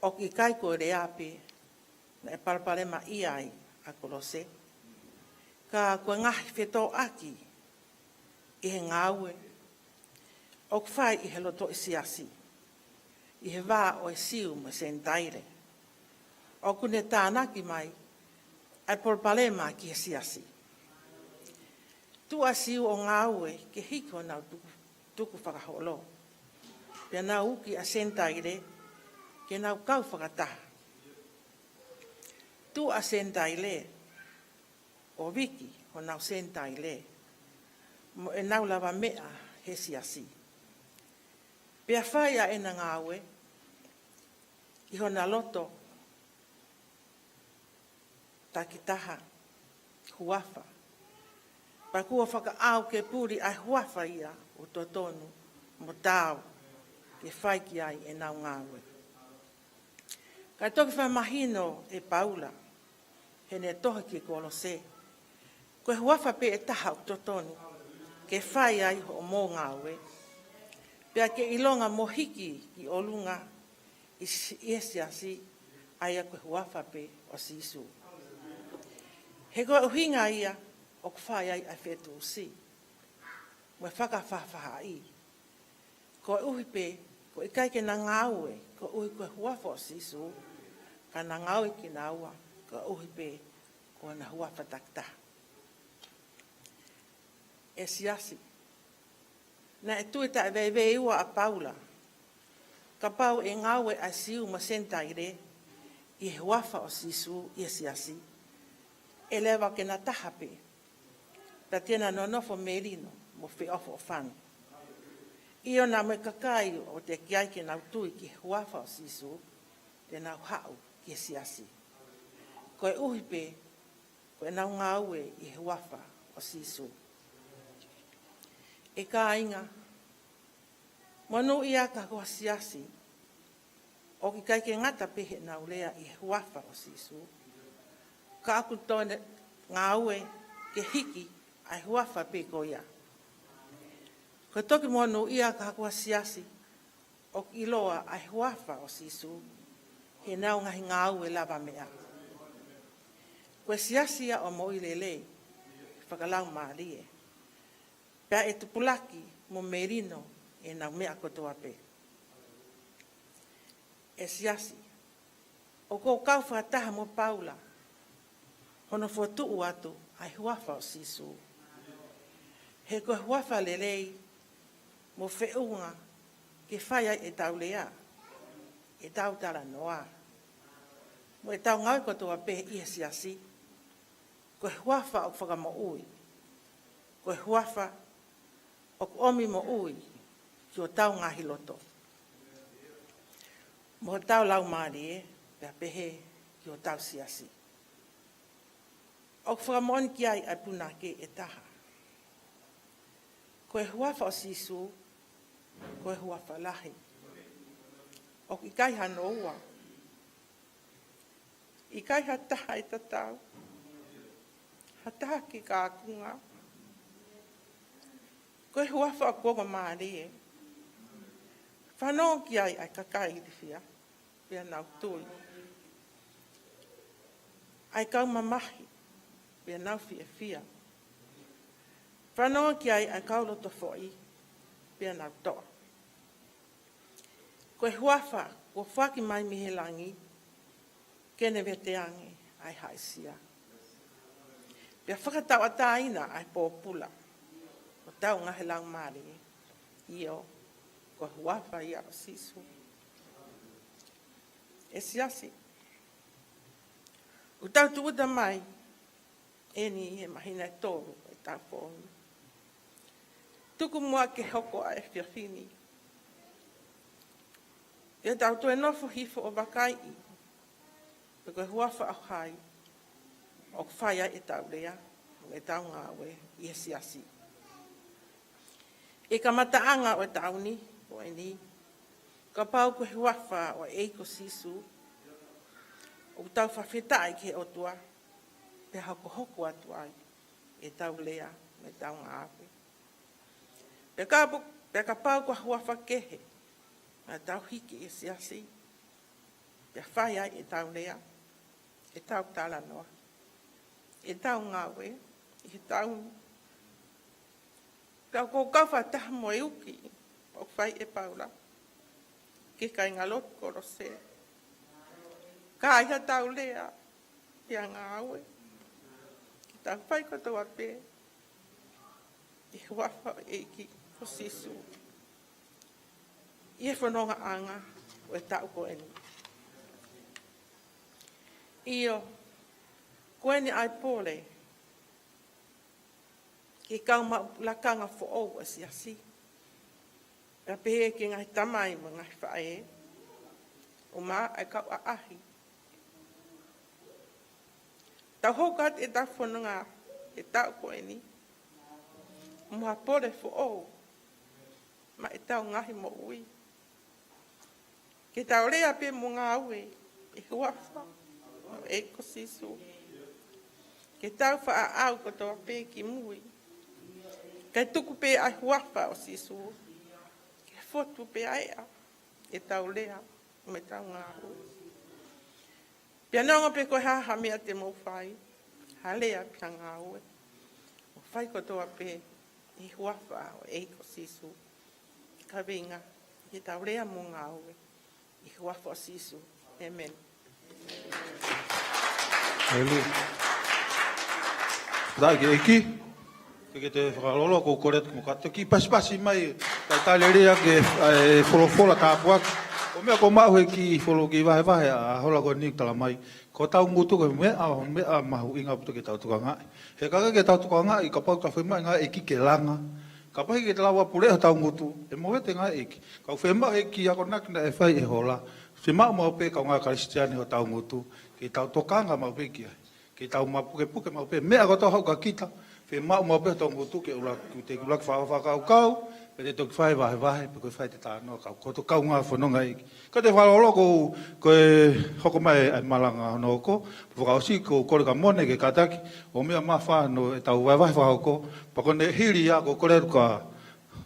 ʻoku ʻikai ko e lea pē naʻe palopalemaʻia ai ʻa Kolose, ka ko e ngaahi fetōʻaki ʻi he ngāue ʻoku fai ʻi he lotoʻi siasi, ʻi he vā ʻo e Siu mo e Senitaile, ʻoku ne tānaki mai ʻa e palopalema ki he siasi. Tuʻu ʻa e Siu ʻo ngāue ke hiki honau tuku, tukufakaholo, pea nau uki ʻa e Senitaile ke nau kau fakataha. Tuʻu ʻa e Senitaile ʻo viki honau Senitaile mo ʻenau lavameʻa he siasi, pea fai ʻa ʻena ngāue ʻi hona loto takitaha, huafa. Pea kuo fakaʻau ke puli ʻa e huafa ia ʻoku totonu mo taau ke fai ki ai ʻenau ngāue. Kae toki fakamahino ʻe Paula heʻene tohi ki Kolose, ko e huafa pē ʻe taha ʻoku totonu ke fai ai hoʻomou ngāue, pea ke ʻilonga mo hiki ki ʻolunga ʻi si-, ʻi he siasi, ʻa ia ko e huafa pē ʻo Sīsū. He ko e ʻuhinga ia ʻoku fai ai ʻa e fetuʻusi mo e fakafaʻafaʻahi. Koeʻuhi pē ʻoku ʻikai ke na ngāue koeʻuhi ko e huafa ʻo Sīsū, ka na ngāue kinaua koeʻuhi pē ko hona huafa takitaha. ʻE siasi, naʻe tui taʻeveiveiua ʻa Paula, kapau ʻe ngāue ʻa e Siu mo e Senitaile ʻi he huafa ʻo Sīsū ʻi he siasi, ʻe leva ke na taha pē, pea te na nonofo melino mo feʻofoʻofani. ʻIo, naʻa mo e kakai ʻoku teʻeki ai ke nau tui ki he huafa ʻo Sīsū, te nau haʻu ki he siasi, koeʻuhi pē ko ʻenau ngāue ʻi he huafa ʻo Sīsū. ʻE kāinga, monūʻia ka ko ha siasi ʻoku ʻikai ke ngata pē heʻenau lea ʻi he huafa ʻo Sīsū, ka ʻoku toe ngāue ke hiki ʻa e huafa pē ko ia. Ko e toki monūʻia ka ko ha siasi ʻoku ʻiloa ʻa e huafa ʻo Sīsū heʻenau ngaahi ngāue lavameʻa. Ko e siasi ia ʻo e moʻui lelei fakalaumālie, pea ʻe tupulaki mo melino ʻenau meʻa kotoa pē. ʻE siasi, ʻoku ou kau fakataha mo Paula hono fokotuʻu atu ʻa e huafa ʻo Sīsū. He ko e huafa lelei mo feʻunga ke fai ai ʻetau lea, ʻetau talanoa, mo ʻetau ngāue kotoa pē ʻi he siasi. Ko e huafa ʻoku fakamoʻui. Ko e huafa ʻoku ʻomi moʻui ki hotau ngaahi loto, mo hotau laumālie, pea pehē ki hotau siasi. ʻOku fakamoʻoni ki ai ʻa e punake ʻe taha. Ko e huafa ʻo Sīsū, ko e huafa lahi. ʻOku ʻikai hano ua. ʻIkai ha taha ʻe tatau, ha taha ke kākunga. Ko e huafa ʻoku ongo mālie. Fanongo ki ai ʻa e kakai ilifia, pea nau tui. ʻA e kau mamahi, pea nau fiefia. Fanongo ki ai ʻa e kau loto foʻi, pea nau toʻa. Ko e huafa kuo foaki mai mei he langi, ke ne veteange ʻa e haʻisia, pea fakatauʻatāina ʻa e pōpula ʻo hotau ngaahi laumālie. ʻIo, ko e huafa ia ʻo Sīsū. ʻE siasi, ʻoku tau tūʻuta mai eni he māhina ʻe tolu ʻetau foʻou ni. Tuku muʻa ke hoko ʻa e efiafi ni, ʻe tau toe nofo hifo ʻo vakaiʻi pe ko e huafa ʻo hai ʻoku fai ai ʻetau lea, ʻetau ngāue ʻi he siasi. ʻI he kamataʻanga ʻo e taʻu ni, ʻo eni, kapau ko e huafa ʻo e ʻEiki ko Sīsū, ʻoku tau fakafetaʻi ki he ʻOtua, pea hokohoko atu ai ʻetau lea mo ʻetau ngāue. Pea kapu-, pea kapau ko ha huafa kehe, naʻa tau hiki ʻi he siasi, pea fai ai ʻetau lea, ʻetau talanoa, ʻetau ngāue, ʻi he taʻu ni. Pea ʻoku ou kau fakataha mo e uki ʻoku fai ʻe Paula ki he kāingalotu Kolose. Ka ʻi haʻatau lea, pea ngāue, ke tau fai kotoa pē ʻi he huafa ʻo e ʻEiki ko Sīsū, ʻi he fonongaʻanga ʻo e taʻu ko eni. ʻIo, ko eni ʻa e pole ki he kau maʻu lakanga foʻou ʻa e siasi, pea pehē ki he ngaahi tamai mo e ngaahi faʻē, ʻumaʻā ʻa e kau ʻaʻahi. Tau hoko atu ʻetau fononga he taʻu ko eni mo ha pole foʻou maʻa ʻetau ngaahi moʻui. Ke tau lea pē mo ngāue ʻi he huafa ʻo e ʻEiki ko Sīsū. Ke tau faʻa ʻaʻau kotoa pē ki mui, kae tuku pē ʻa e huafa ʻo Sīsū ke fotu pē ʻa ʻetau lea mo ʻetau ngāue. Pea neongo pe ko e hā ha meʻa te mou fai, ha lea pe ha ngāue, mou fai kotoa pē ʻi he huafa ʻo e ʻEiki ko Sīsū. Kaveinga, ke tau lea mo ngāue ʻi he huafa ʻo Sīsū. ʻĒmeni. Haleluia. Tau ki he ʻEiki. Ke ke te fakalolo, ko u kole atu mo ka toki pasipasi mai, ka tali lea ki he, ʻa e folofola tāpuaki. Ko e meʻa ʻoku ou maʻu he kiʻi folo-, kiʻi vahevahe ʻa e hola ko eni ʻoku tala mai, ko hotau ngutu ko e meʻa, meʻa mahuʻinga ʻoku totonu ke tau tokangaʻi. He ka ʻikai ke tau tokangaʻi, kapau ʻe fai mai ʻe he ʻEiki ke langa, kapau ʻe ʻikai ke lava puleʻi hotau ngutu, ʻe movete ʻe he ʻEiki. Ka ʻoku fiemaʻu he kiʻi akonaki naʻe fai ʻe Hola, fiemaʻu maʻu pē kaungā Kalisitiane hotau ngutu, ke tau tokanga maʻu pē ki ai. Ke tau mapukepuke maʻu pē meʻa kotoa haʻu kia kita, Fiemaʻu maʻu pē ʻa e tongutu ke ʻuluaki, te ke ʻuluaki faka-, fakakaukau, pea te toki fai vahevahe, pe ko e fai ʻete talanoa kau, ko e toki kaungā fononga ʻEiki. Ka te fakalolo ko, ko e hoko mai ʻa e malanga hono hoko, fakaʻosi ko e kole ka mone ke kātaki, ʻo meʻa mafano ʻetau vahevahe fakahoko, pea ko ʻene hili ia ko e kole atu kia,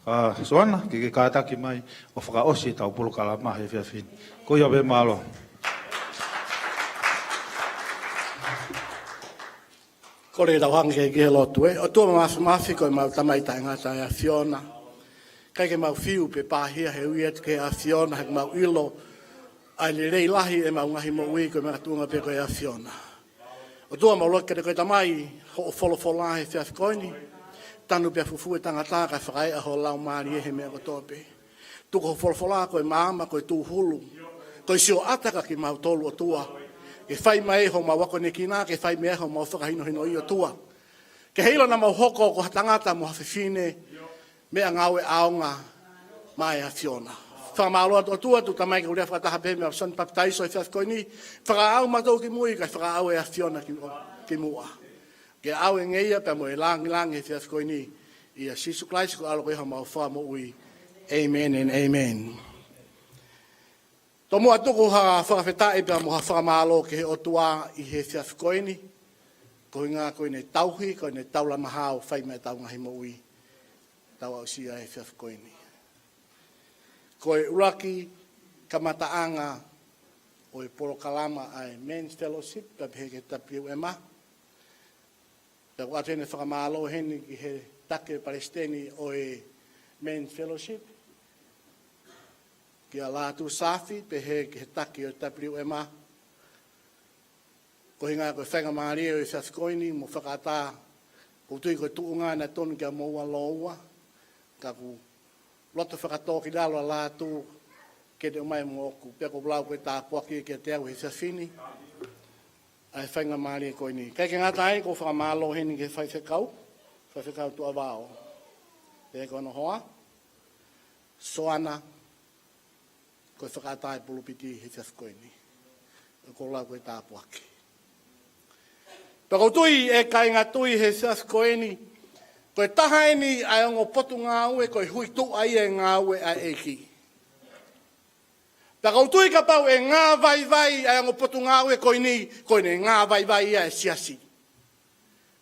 ʻa Soana, ke, ke kātaki mai, ʻo fakaʻosi ʻetau polokalama he efiafi ni. Ko ia pē mālō. Kole ke tau hanga ki he lotu ē. ʻOtua Māfimafi ko ʻemau Tamai taʻengata ʻa e ʻAfiona. ʻIkai ke mau fiu pe pāhia he ui atu ki he ʻAfiona, he ʻoku mau ʻilo ʻa e lelei lahi ʻemau ngaahi moʻui ko e makatuʻunga pē ko e ʻAfiona. ʻOtua mau lotu kiate koe Tamai, hoʻo folofola he efiafi ko eni. Tanu pea fufū e tangata kae fakaeʻa ho laumālie he meʻa kotoa pē. Tuku ho folofola ko e maama, ko e tūhulu, ko e sioʻata kia kimautolu ʻOtua. Ke fai mai homau akonekina, ke fai mai homau fakahinohinoʻi ʻOtua. Ke heʻilo naʻa mau hoko ko ha tangata mo ha fefine meʻangāue ʻaonga maʻa e ʻAfiona. Fakamālō atu ʻOtua, tuku Tamai ke u lea fakataha pē mo Soni Papitaiso he efiafi ko eni, fakaʻau mautolu ki mui, kae fakaʻau e ʻAfiona ki, ki muʻa. Ke ʻau e ngeia pea mo e lāngilangi he efiafi ko eni, ʻia Sīsū Kalaisi ko e ʻAlo ko ia homau Fakamoʻui. ʻĒmeni and ʻēmeni. Tomuʻa tuku ha fakafetaʻi pea mo ha fakamālō ki he ʻOtua ʻi he efiafi ko eni. Ko e ʻuhinga ko ʻene tauhi, ko ʻene taulama hao fai mai ʻetau ngaahi moʻui. Tau aʻusia he efiafi ko eni. Ko e ʻuluaki kamataʻanga ʻo e polokalama ʻa e Men's Fellowship, pea pehē ki he WMA. Pea ʻoku ʻoatu heni e fakamālō heni ki he taki palesiteni ʻo e Men's Fellowship, kia Lātū Saafi, pehē ki he taki ʻo e WMA. Ko e ʻuhinga ko e faingamālie ʻo e efiafi ko eni mo fakaʻatā, ʻoku ou tui ko e tuʻunga naʻe tonu kia moua lōua, ka ʻoku loto fakatōkilalo ʻa Lātū ke ne ʻomai moʻoku, pea ʻoku ou lau ko e tāpuaki kiate au he efiafi ni ʻa e faingamālie ko eni. ʻIkai ke ngata ai, ʻoku ou fakamālō heni ki he faifekau, Faifekau Tuʻavao. Pea ko hono hoa, Soana, ko e fakaʻatā e pulupiti he efiafi ko eni. ʻOku ou lau ko e tāpuaki. Pea ʻoku ou tui ʻe kāinga tui he efiafi ko eni, ko e taha eni ʻa e ongo potungāue ko e huituʻa ia e ngāue ʻa e ʻEiki. Pea ʻoku ou tui kapau ʻe ngāvaivai ʻa e ongo potungāue ko eni, ko ʻene ngāvaivai ia e siasi.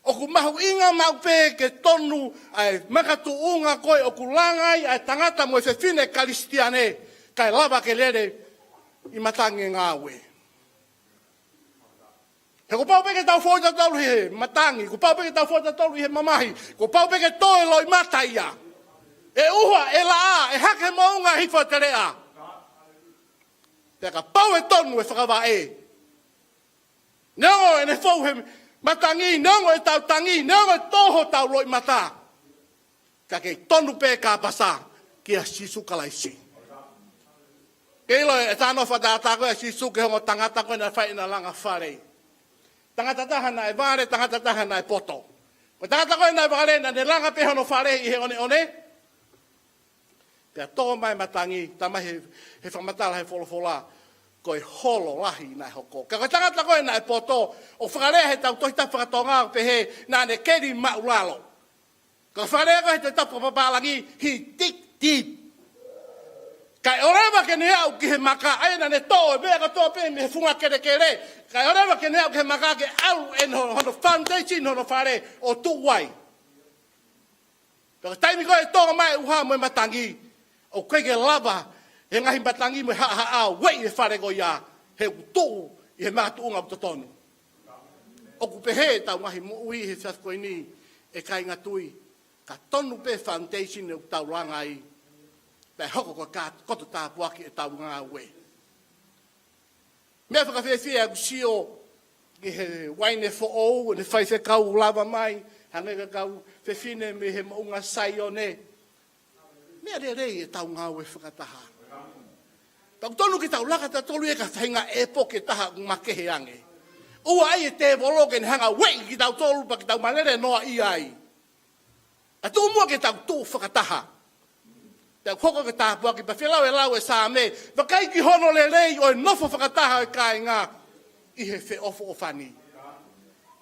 ʻOku mahuʻinga maʻu pē ke tonu ʻa e makatuʻunga ko ē ʻoku langa ai ʻa e tangata mo e fefine Kalisitiane, kae lava ke lele ʻi matangi e ngāue. He kuo pau pē ke tau foʻi tautolu he matangi, kuo pau pē ke tau foʻi tautolu he mamahi, kuo pau pē ke toe loʻimata ia. ʻE ʻuha, ʻe laʻā, ʻe hake moʻunga hifo e teleʻa. Pea kapau ʻe tonu e fakavaʻe, neongo ʻene fou he matangi, neongo ʻetau tangi, neongo ʻe toho hotau loʻimata, ka kei tonu pē ka pasa kia Sīsū Kalaisi. Ke ʻilo e talanoa fakatātā ko ē ʻa Sīsū ki he ongo tangata ko ē naʻe fai ʻena langa fale. Tangata taha naʻe vale, tangata taha naʻe poto. Ko e tangata ko ē naʻe vale naʻa ne langa pē hono fale ʻi he ʻoneʻone. Pea tō mai matangi, talamai he, he fakamatala he folofola, ko e holo lahi naʻe hoko. Ka ko e tangata ko ē naʻe poto, ʻoku fakalea he ʻetau Tohi Tapu faka-Tonga ʻo pehē naʻa ne keli maʻulalo. Ka fakalea ko ē he Tohi Tapu faka-pālangi, he dig deep. Kae ʻoleva ke ne aʻu ki he maka, ʻa ia naʻa ne toʻo e meʻa kotoa pē mei he funga kelekele. Kae ʻoleva ke ne aʻu ki he maka ke ʻalu ʻene hono, hono foundation hono fale ʻo tuʻu ai. Pea ko e taimi ko ē ʻe tō mai e ʻuha mo e matangi, ʻoku ʻikai ke lava he ngaahi matangi mo e haʻahaʻa ʻo ueʻi e fale ko ia, he ʻoku tuʻu ʻi he makatuʻunga ʻoku totonu. ʻOku pehē ʻetau ngaahi moʻui he efiafi ko eni, ʻe kāinga tui, ka tonu pē foundation ʻoku tau langa ai, pea hoko ko e ka-, koto tāpuaki ʻetau ngāue. Meʻa fakafiefia ʻeku sio ki he uaine foʻou, ʻene faifekau lava mai, hangē ko e kau fefine mei he moʻunga Saione. Meʻa lelei ʻetau ngāue fakataha. Pea ʻoku tonu ke tau laka tautolu ia ki ha faʻahinga ʻepoke ʻe taha ʻoku makehe ange. ʻOua ʻe ʻai e tēvolo ke ne hanga ʻo ueʻi kitautolu pea ke tau malele noaʻia ai. Ka tuʻu muʻa ke tau tuʻu fakataha. Pea ʻoku hoko ko e tāpuaki pea fielau e lau e Saame, vakai ki hono lelei ʻo e nofo fakataha ʻo e kāinga ʻi he feʻofoʻofani.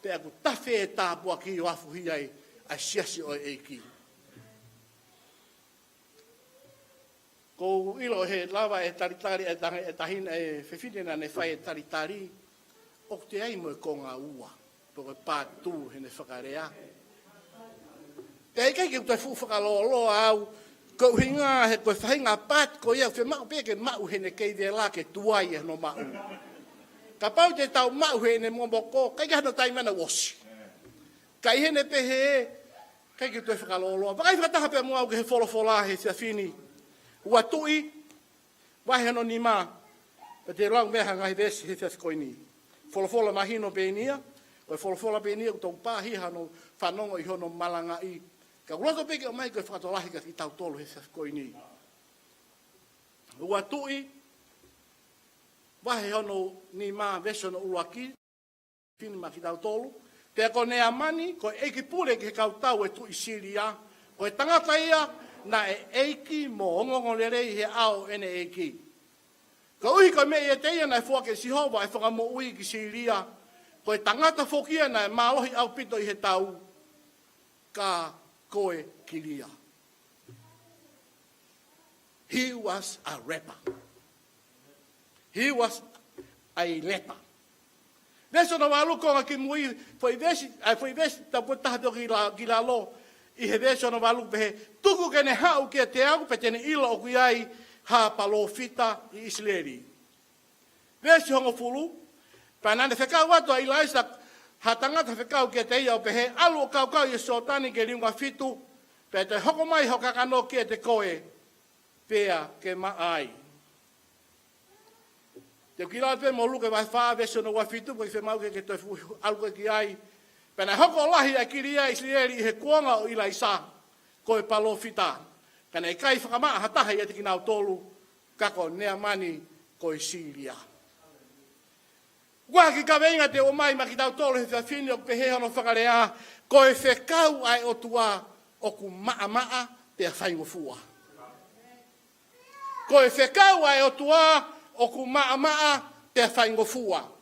Pea ʻoku tafe e tāpuaki ʻo afuhi ai ʻa e siasi ʻo e ʻEiki. ʻOku ou ʻilo he lava e talitali e tahi, e tahi, e fefine naʻa ne fai e talitali, ʻoku toe ʻi ai mo e konga ua, pe ko e part two heʻene fakalea. Pea ʻikai ke u toe fuʻu fakalōloa au, ko e ʻuhinga he ko e faʻahinga part ko ia ʻoku fiemaʻu pē ke maʻu heʻene kei vela ke tuai ʻa hono maʻu. Kapau te tau maʻu heʻene momoko, ʻikai ke ʻi ai hano taimi naʻa ʻosi. Ka ʻi heʻene pehē, ʻikai ke toe fakalōloa. Vakai fakataha pē muʻa au ki he folofola he efiafi ni. Ua Tuʻi, vahe hono nima, pea te u lau mei he ngaahi veesi he efiafi ko eni. Folofola mahino pē eni ia, ko e folofola pē eni ia ʻoku tau pāhia hano fanongo ʻi hono malangaʻi. Ka ʻoku ou loto pē ke ʻomai ko e fakatokolahi kiate kitautolu he efiafi ko eni. Ua Tuʻi, vahe hono nima, veesi hono ʻuluaki, fini maʻa kitautolu. Pea ko Neamani, ko e ʻeiki pule ki he kau tau ʻo e tuʻi Sīlia, ko e tangata ia naʻe ʻeiki mo ongoongolelei he ʻao ʻo ʻene ʻeiki. Koeʻuhi ko e meʻa ʻiate ia naʻe foaki ʻe Sihova ʻa e fakamoʻui ki Sīlia, ko e tangata foki ia naʻe mālohi ʻaupito ʻi he tau, ka ko e kilia. He was a leper. He was a leper. Veesi hono valu, konga kimui, foʻi veesi, ʻa e foʻi veesi, tau ko taha pē ki la-, ki lalo, ʻi he veesi hono valu pehē, tuku ke ne haʻu kiate au, pea te ne ʻilo ʻoku ʻi ai ha palōfita ʻi ʻIsileli. Veesi hongofulu, pea naʻa ne fekau atu ʻa ʻIlaisa, ha tangata fekau kiate ia ʻo pehē, ʻalu ʻo kaukau ʻi he Sioatani ki he liunga fitu, pea toe hoko mai hoʻo kakano kiate koe, pea ke maʻa ai. Te u kiʻi lau pē mo Luke vahe fā veesi hono ua fitu, ko e fiemaʻu ke, ke toe fuʻu ʻalu koe ki ai. Pea naʻe hoko ʻo lahi ʻa e kilia ʻi ʻIsileli ʻi he kuonga ʻo ʻIlaisa, ko e palōfita. Ka naʻe ʻikai fakamaʻa ha taha ʻiate kinautolu, ka ko Neamani ko e Sīlia. Ua ki kaveinga te u ʻomai maʻa kitautolu he efiafi ni ʻoku pehē hono fakalea, ko e fekau ʻa e ʻOtua ʻoku maʻamaʻa pea faingofua. Ko e fekau ʻa e ʻOtua ʻoku maʻamaʻa pea faingofua.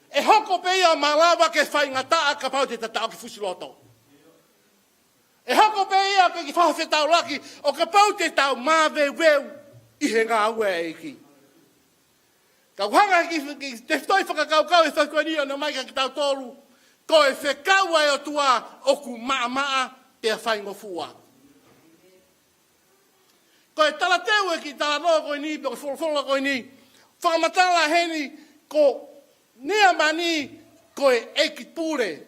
ʻE hoko pē ia ʻo malava ke faingataʻa kapau te ta taʻofi fusi loto. ʻE hoko pē ia ke ki fafetaulaki ʻo kapau te tau maveuveu ʻi he ngāue ʻa e ʻEiki. Ka ʻoku hanga ki, ki tefitoʻi fakakaukau he efiafi ko eni ʻo ne ʻomai kiate kitautolu, ko e fekau ʻa e ʻOtua ʻoku maʻamaʻa pea faingofua. Ko e talateu ʻo e kiʻi talanoa ko eni, pe ko e folofola ko eni, fakamatala heni ko Neamani ko e ʻeiki pule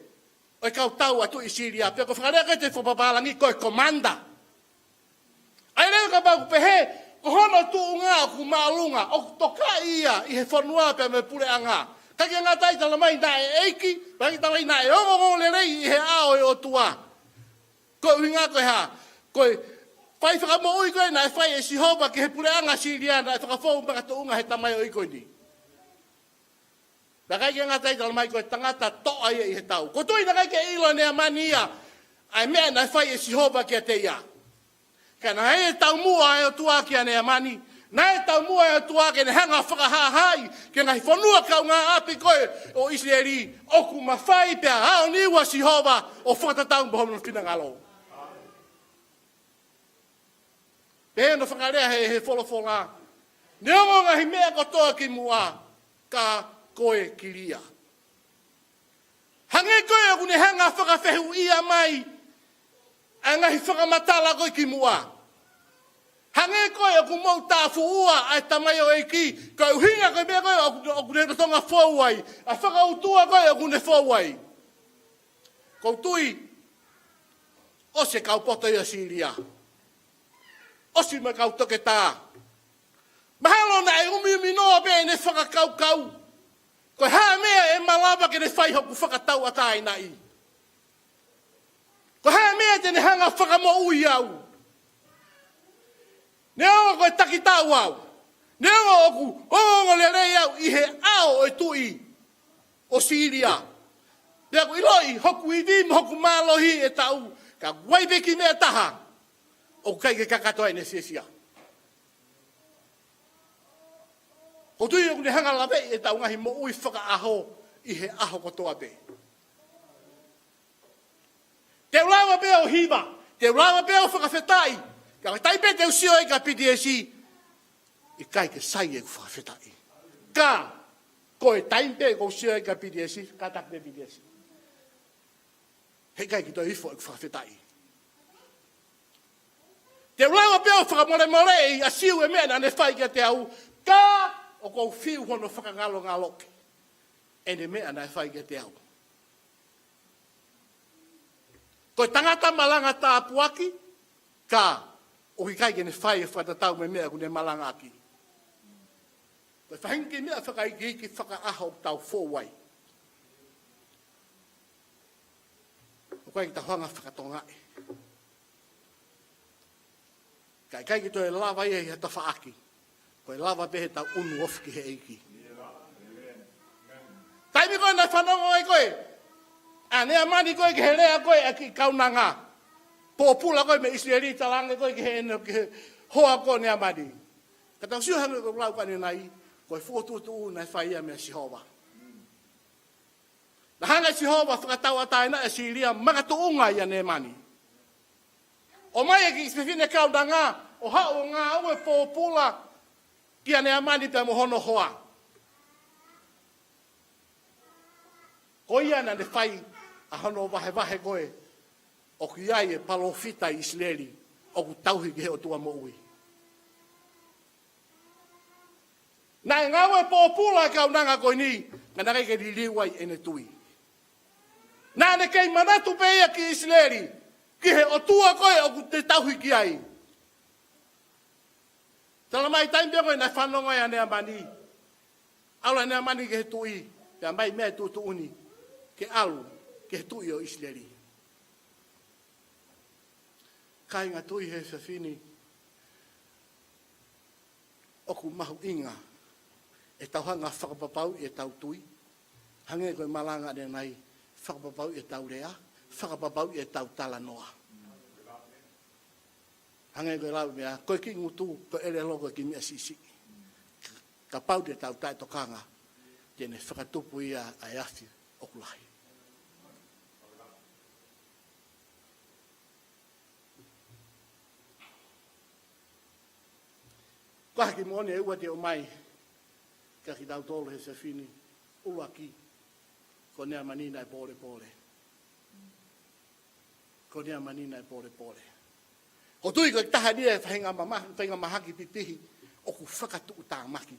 ʻo e kau tau ʻa e tuʻi Sīlia, pe ko e fakalea ko ē ʻa e fakapapālangi ko e commander. ʻA ia leva kapau ʻoku pehē, ko hono tuʻunga ʻoku māʻolunga, ʻoku tokaʻi ia ʻi he fonua pea mo e puleʻanga. ʻIkai ke ngata ai, talamai naʻe ʻeiki, ʻikai ke talamai naʻe ongoongolelei ʻi he ʻao ʻo e ʻOtua. Ko e ʻuhinga ko e hā, ko e fai fakamoʻui ko ē naʻe fai ʻe Sihova ki he puleʻanga Sīlia naʻe fakafou makatuʻunga he tamaioʻeiki ko eni. Naʻe ʻikai ke ngata ai, talamai ko e tangata toʻa ia ʻi he tau. ʻOku ou tui naʻe ʻikai ke ʻilo ʻe Neamani ia ʻa e meʻa naʻe fai ʻe Sihova kiate ia. Ka naʻe taumuʻa ʻa e ʻOtua kia Neamani. Naʻe taumuʻa ʻa e ʻOtua ke ne hanga ʻo fakahāhāʻi ki he ngaahi fonua kaungāʻapi ko ē ʻo ʻIsileli, ʻoku mafai pea aoniu ʻa Sihova ʻo fakatatau mo hono finangalo. Pea ʻi hono fakalea he, he folofola, neongo ngaahi meʻa kotoa kimuʻa, ka ko e kilia. Hangē ko ē ʻoku ne hanga ʻo fakafehuʻia mai ʻa e ngaahi fakamatala ko ē kimuʻa. Hangē ko ē ʻoku mou tāfuʻua ʻa e tamaioʻeiki, ko e ʻuhinga ko e meʻa ko ē ʻoku, ʻoku ne lolotonga fou ai, ʻa e fakautua ko ē ʻoku ne fou ai. ʻOku ou tui, ʻosi e kau poto ia ʻo Sīlia. ʻOsi mo e kau toketā. Mahalo naʻe umiumi noa pē ʻene fakakaukau. Ko e hā e meʻa ʻe malava ke ne fai hoku fakatauʻatāinaʻi? Ko e hā e meʻa te ne hanga ʻo fakamoʻui au? Neongo ko e takitaha au. Neongo ʻoku ongoongolelei au ʻi he ʻao ʻo e tuʻi ʻo Sīlia. Pea ʻoku ʻiloʻi hoku ivi mo hoku mālohi ʻe taʻu, ka ʻoku ʻi ai pē kiʻi meʻa ʻe taha ʻoku ʻikai ke kakato ai ʻene fiefia. ʻOku ou tui ʻoku ne hanga ʻo laveʻi ʻetau ngaahi moʻui fakaʻaho ʻi he ʻaho kotoa pē. Te u pē ʻo hiva, te u lava pē ʻo fakafetaʻi. Ka ko e taimi pē te u sio ai ki he B T S, ʻikai ke sai ʻeku fakafetaʻi. Ka, ko e taimi pē ʻoku ou sio ai ki he B T S, kātaki pē B T S. Heʻikai ke toe ifo ʻeku fakafetaʻi. Te u lava pē ʻo fakamolemoleʻi ʻa Siu e meʻa naʻa ne fai kiate au, ka ʻoku ou fiu hono fakangalongaloʻi ʻene meʻa naʻe fai kiate au. Ko e tangata malanga tāpuaki, ka ʻoku ʻikai ke ne fai e fakatatau mo e meʻa ʻoku ne malangaʻaki. Ko e faʻahinga kiʻi meʻa fakaikiiki fakaʻaho ʻoku tau fou ai. ʻOku ʻikai ke tau hanga ʻo fakatongaʻi. Ka ʻikai ke toe lava ia ʻi ha tafaʻaki. Ko e lava pē heʻetau ʻunu ofi ki he ʻEiki. Taimi ko ē naʻe fanongo ai ko ē ʻa Neamani ko ē ki he lea ko ē ʻa e kiʻi kaunanga pōpula ko ē mei ʻIsileli, talaange ko ē ki he ʻene, ki he hoa ko Neamani. Ka tau sio hangē ko e lau ko eni ʻanenai, ko e fokotuʻutuʻu naʻe fai ia meia Sihova. Naʻe hanga ʻe Sihova ʻo fakatauʻatāinaʻi ʻa Sīlia makatuʻunga ʻia Neamani. ʻOmai e kiʻi fefine kaunanga ʻo haʻu ʻo ngāue pōpula kia Neamani pea mo hono hoa. Ko ia naʻa ne fai ʻa hono vahevahe ko ē ʻoku ʻi ai e palōfita ʻi ʻIsileli ʻoku tauhi ki he ʻOtua moʻui. Naʻe ngāue pōpula e kaunanga ko eni, ka naʻe ʻikai ke liliu ai ʻene tui. Naʻa ne kei manatu pē ia ki ʻIsileli, ki he ʻOtua ko ē ʻoku ne tauhi ki ai. Talamai taimi pē ko ē naʻe fanongo ai ʻa Neamani, ʻalu ʻa Neamani ki he tuʻi, pea ʻomai meʻa ʻe tuʻutuʻuni ke ʻalu ki he tuʻi ʻo ʻIsileli. Kāinga tui he efiafi ni, ʻoku mahuʻinga ʻetau hanga ʻo fakapapauʻi ʻetau tui. Hangē ko e malanga ʻanenai, fakapapauʻi ʻetau lea, fakapapauʻi ʻetau talanoa. Hangē ko e lau meʻa, ko e kiʻi ngutu, ko e ʻelelo, ko e kiʻi meʻa siʻisiʻi. Kapau te tau taʻetokanga, te ne fakatupu ia ʻa e afi ʻoku lahi. Ko e kiʻi moʻoni ʻe ua te u ʻomai kia kitautolu he efiafi ni. ʻUluaki, ko Neamani naʻe pōlepole. Ko Neamani naʻe pōlepole. ʻOku ou tui ko e taha eni e faʻahinga mama-, faʻahinga mahaki pipihi ʻoku fakatuʻutāmaki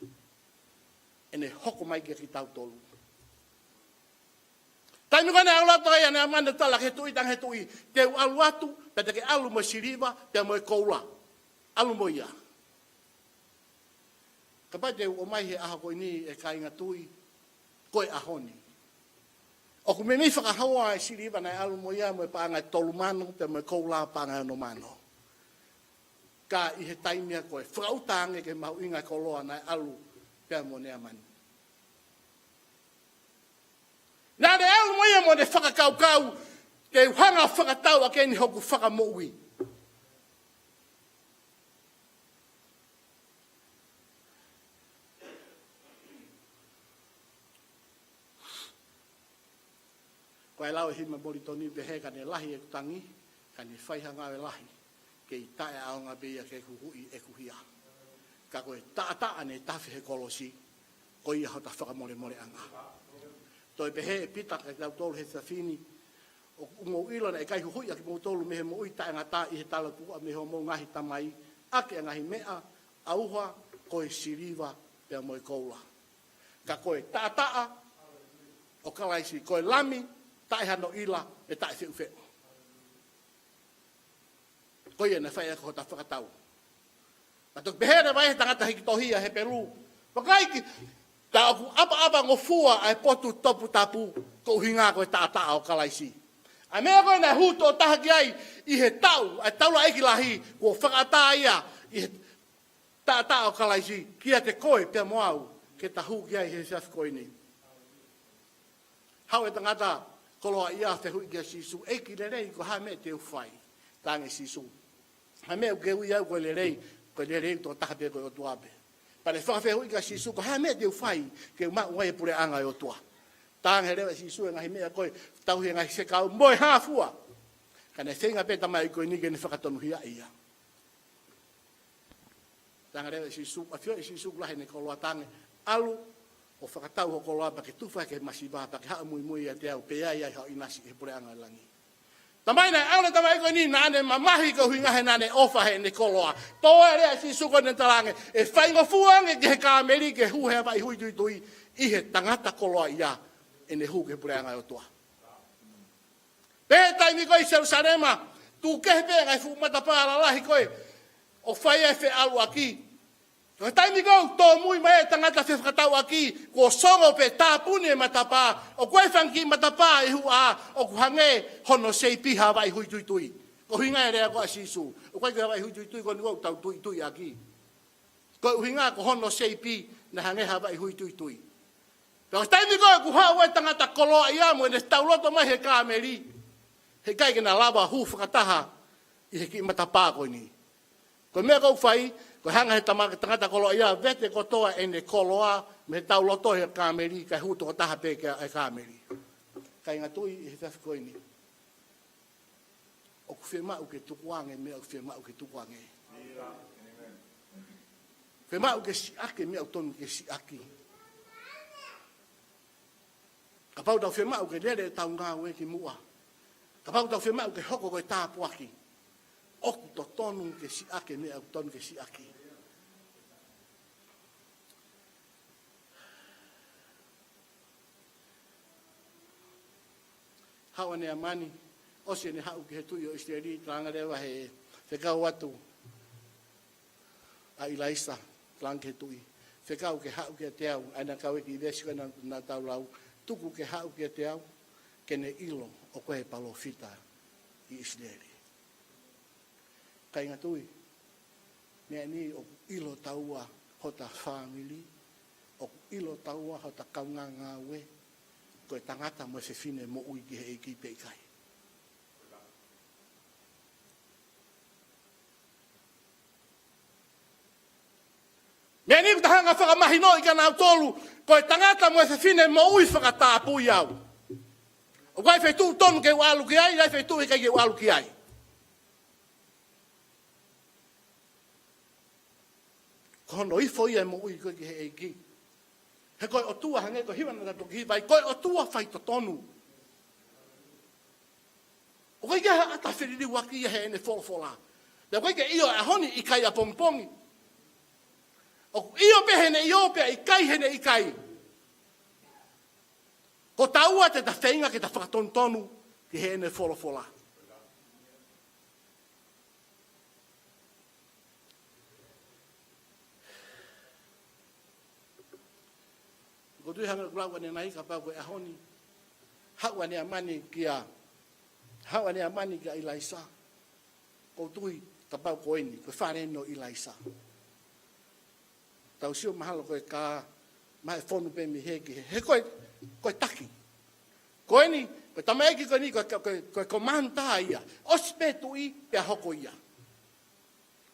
ʻene hoko mai kia kitautolu. Taimi ko ē naʻe ʻalu atu ai ʻa Neamani ʻo tala ki he tuʻi, talaange ki he tuʻi, te u ʻalu atu, pea te ke ʻalu mo e siliva, pea mo e koula. ʻAlu mo ia. Kapau te u ʻomai he ʻaho ko eni, ʻe kāinga tui, ko e ʻaho ni. ʻOku meimei fakahoa e siliva naʻe ʻalu mo ia mo e paʻanga ʻe tolu mano, pea mo e koula paʻanga ʻe ono mano. Ka ʻi he taimi ia ko ē, fakaʻuta ange ki he mahuʻinga e koloa naʻe ʻalu pea mo Neamani. Naʻa ne ʻalu mo ia mo ʻene fakakaukau, te u hanga ʻo fakatauʻaki eni hoku fakamoʻui. Ko e lau ʻa e himi Molitoni, pehē ka ne lahi ʻeku tangi, ka ne fai ha ngāue lahi, kei taʻeʻaonga pē ia ke huhuʻi ʻeku hia. Ka ko e taʻataʻa naʻe tafe he kolosi, ko ia hota fakamolemoleʻanga. Toe pehē ʻe Pita kia kitautolu he efiafi ni, ʻoku mou ʻilo naʻe ʻikai huhuʻi ʻa kimoutolu mei he moʻui taʻengata ʻi he talatupuʻa mei hoʻomou ngaahi tamai, ʻaki ʻa e ngaahi meʻa ʻauha, ko e siliva pea mo e koula. Ka ko e taʻataʻa ʻo Kalaisi, ko e lami taʻehanoʻila ʻe taʻefeʻufeʻu. Ko ia naʻe fai ʻaki hota fakatau. Naʻe toki pehē leva ʻe he tangata hiki tohi ʻa Hepelū, vakai ki, tā ʻoku ʻapaʻapangofua ʻa e potu toputapu, ko e ʻuhinga ko e taʻataʻa ʻo Kalaisi. ʻA e meʻa ko ē naʻe hū tokotaha ki ai ʻi he taʻu ʻa e taulaʻeiki lahi, kuo fakaʻatā ia ʻi he taʻataʻa ʻo Kalaisi kiate koe pea mo au, ke ta hū ki ai he efiafi ko eni. Haʻu e tangata koloaʻia ʻo fehuʻi kia Sīsū, ʻEiki lelei, ko e hā e meʻa te u fai? Talaange ʻe Sīsū, ha meʻa ʻoku ke ui au ko e lelei, ko e lelei tokotaha pē ko e ʻOtua pē. Pea ne fakafehuʻi kia Sīsū, ko e hā e meʻa te u fai ke u maʻu ai e puleʻanga ʻo e ʻOtua? Talaange leva ʻe Sīsū e ngaahi meʻa ko ē, tauhi e ngaahi sēkau mo e hā fua. Ka naʻe feinga pē tamaiki ko eni ke ne fakatonuhiaʻi ia. Talaange leva ʻe Sīsū, ʻafioʻi ʻe Sīsū lahi ʻene koloa, talaange, ʻalu ʻo fakatau ho koloa pea ke tufa ki he masiva, pea ke haʻu ʻo muimui ʻiate au, pea ʻi ai haʻo ʻinasi ʻi he puleʻanga ʻo langi. Talamai naʻe ʻalu e tamaiki ko eni naʻa ne mamahi koeʻuhinga he naʻa ne ʻofa heʻene koloa. Toe lea ʻa Sīsū ko eni ʻo talaange, ʻe faingofua ange ki he kāmeli ke hū he vaʻa ihu ʻi tuitui, ʻi he tangata koloaʻia ʻene hū ki he puleʻanga ʻo e ʻOtua. Pea taimi ko ē ʻi Selusalema, tuku kehe pē ngaahi fuʻu matapā lalahi ko ē, ʻo fai ai e feʻaluʻaki. Ko e taimi ko ē ʻoku tōmui mai e tangata fefakatauʻaki, kuo songo pē tāpuni e matapā, ʻoku ʻi ai e fanga kiʻi matapā ʻi huʻa, ʻoku hangē hono seipi ha vaʻa ihu ʻi tuitui. Koeʻuhinga e lea ko ē ʻa Sīsū, ʻoku ʻikai ko e vaʻa ihu ʻi tuitui ko eni ʻoku tau tuitui ʻaki. Koeʻuhinga ko hono seipi naʻe hangē ha vaʻa ihu ʻi tuitui. Pea ko e taimi ko ē ʻoku haʻu e tangata koloaʻia mo ʻene tauloto mai he kāmeli, heʻikai ke na lava hū fakataha ʻi he kiʻi matapā ko eni. Ko e meʻa ʻoku fai, ko e hanga he tama-, tangata koloaʻia, vete kotoa ʻene koloa mei he tauloto he kāmeli, kae hū tokotaha pē ki he kāmeli. Kāinga tui, ʻi he efiafi ko eni, ʻoku fiemaʻu ke tukuange e meʻa ʻoku fiemaʻu ke tukuange. Fiemaʻu ke siʻaki e meʻa ʻoku tonu ke siʻaki. Kapau ʻoku tau fiemaʻu ke lele ʻetau ngāue ki muʻa, kapau ʻoku tau fiemaʻu ke hoko ko e tāpuaki, ʻoku totonu ke siʻaki e meʻa ʻoku tonu ke siʻaki. Haʻu ʻa Neamani, ʻosi ʻene haʻu ki he tuʻi ʻo ʻIsileli, talaange leva he fekau atu ʻa ʻIlaisa, talaange ki he tuʻi, fekau ke haʻu kiate au, ʻa ena kau e kiʻi veesi ko ena naʻa tau lau, tuku ke haʻu kiate au, ke ne ʻilo ʻoku ʻi ai e palōfita ʻi ʻIsileli. Kāinga tui, meʻa ni ʻoku ʻilo taua hota fāmili, ʻoku ʻilo taua hota kaungā ngāue, ko e tangata mo e fefine moʻui ki he ʻEiki pe ʻikai. Meʻa ni ʻoku ta hanga fakamahinoʻi kia nautolu, ko e tangata mo e fefine moʻui fakatapui au. ʻOku ʻi ai e feituʻu tonu ke u ʻalu ki ai, ʻi ai e feituʻu ʻikai ke u ʻalu ki ai. Ko hono ifo ia e moʻui ko ē ki he ʻEiki. He ko e ʻOtua hangē ko e hiva naʻa tau toki hiva ai, ko e ʻOtua faitotonu. ʻOku ʻikai ke ʻata feliliuaki ia heʻene folofola. Pea ʻoku ʻikai ke ʻio ʻaho ni, ʻikai ʻapongipongi. ʻOku ʻio pē heʻene ʻio pea ʻikai heʻene ʻikai. Ko taua te ta feinga ke ta fakatonutonu ki heʻene folofola. Ko e tuʻi hanga ʻoku lau ʻanenai kapau ko e ʻaho ni, haʻu ʻa Neamani kia, haʻu ʻa Neamani kia ʻIlaisa. Ko e tuʻi kapau ko eni, ko e fale eni ʻo ʻIlaisa. Tau sio mahalo ko e ka, mai fonu pē mei he ki he, he ko e, ko e taki. Ko eni, ko e tamaiki ko eni, ko e, ko e, ko e komanta ia. ʻOsi pē tuʻi, pea hoko ia.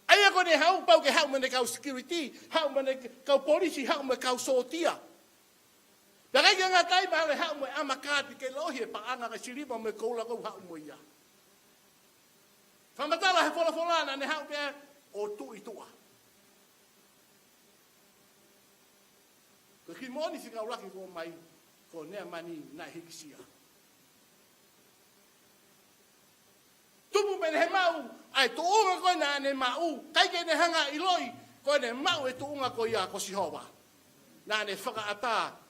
ʻA ia ko ʻene haʻu pau ke haʻu mo ʻene kau security, haʻu mo ʻene kau polisi, haʻu mo e kau sōtia. Pea ʻikai ke ngata ai, mahalo ʻe haʻu mo e ʻama kaati ke lahi e paʻanga, ka e siliva mo e koula ʻoku haʻu mo ia. Fakamatala he folofola naʻa ne haʻu pea ʻo tuʻi tuʻa. Ko e kiʻi moʻoni fika ʻuluaki kuo ʻomai, ko Neamani naʻe hikisia. Tupu mei he maʻu ʻa e tuʻunga ko ē naʻa ne maʻu, ʻikai ke ne hanga ʻiloʻi ko ʻene maʻu e tuʻunga ko ia ko Sihova. Naʻa ne fakaʻatā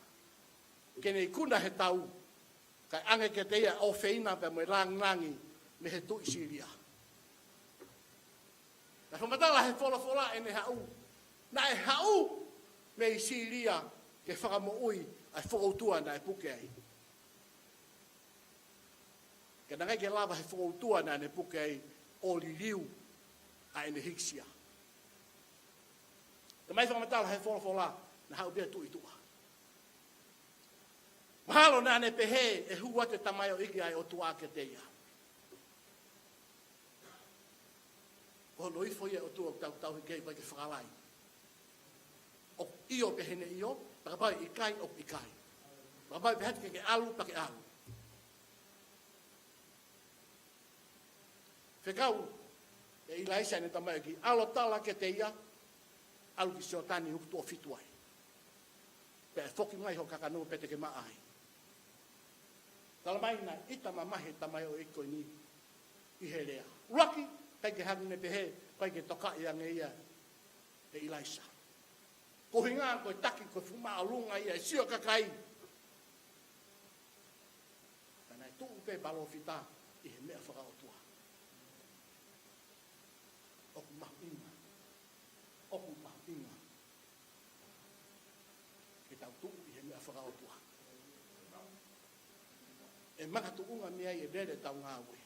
ke ne ikuna he tau, kae ʻange kiate ia ʻofeina pea mo e langilangi mei he tuʻi Sīlia. Naʻe fakamatala he folofola ʻene haʻu, naʻe haʻu mei Sīlia ke fakamoʻui ʻa e fokoutua naʻe puke ai. Ka naʻe ʻikai ke lava he fokoutua naʻa ne puke ai ʻo liliu ʻa ʻene hikisia. Talamai fakamatala he folofola, naʻe haʻu pē ʻo tuʻi tuʻa. Mahalo naʻa ne pehē ʻe hū atu e tamaioʻeiki ʻa e ʻOtua kiate ia. Ko hono ifo ia e ʻOtua ʻoku tau tauhi ki ai, ʻoku ʻikai ke fakalahi. ʻOku ʻio pē heʻene ʻio, pea kapau ʻe ʻikai, ʻoku ʻikai. Pea kapau ʻe pehē atu ke ke ʻalu, pea ke ʻalu. Fekau ʻe ʻIlaisa ʻene tamaioʻeiki, ʻalu ʻo tala kiate ia, ʻalu ki Sioatani ʻoku tuʻo fitu ai. Pea ʻe foki mai ho kakano pea te ke maʻa ai. Talamai naʻe ʻita mamahi e tamaioʻeiki ko eni ʻi he lea. ʻUluaki, ʻikai ke hangē ne pehē, ʻikai ke tokaʻi ange ia ʻe ʻIlaisa. Ko e ʻuhinga ko e taki ko e fuʻu māʻolunga ia ʻi he sio ʻa e kakai. Ka naʻe tuʻu pē palōfita ʻi he meʻa fakaʻotua. ʻOku mahuʻinga. ʻOku mahuʻinga ke tau tuʻu ʻi he meʻa fakaʻotua. ʻE makatuʻunga mei ai e lele ʻetau ngāue.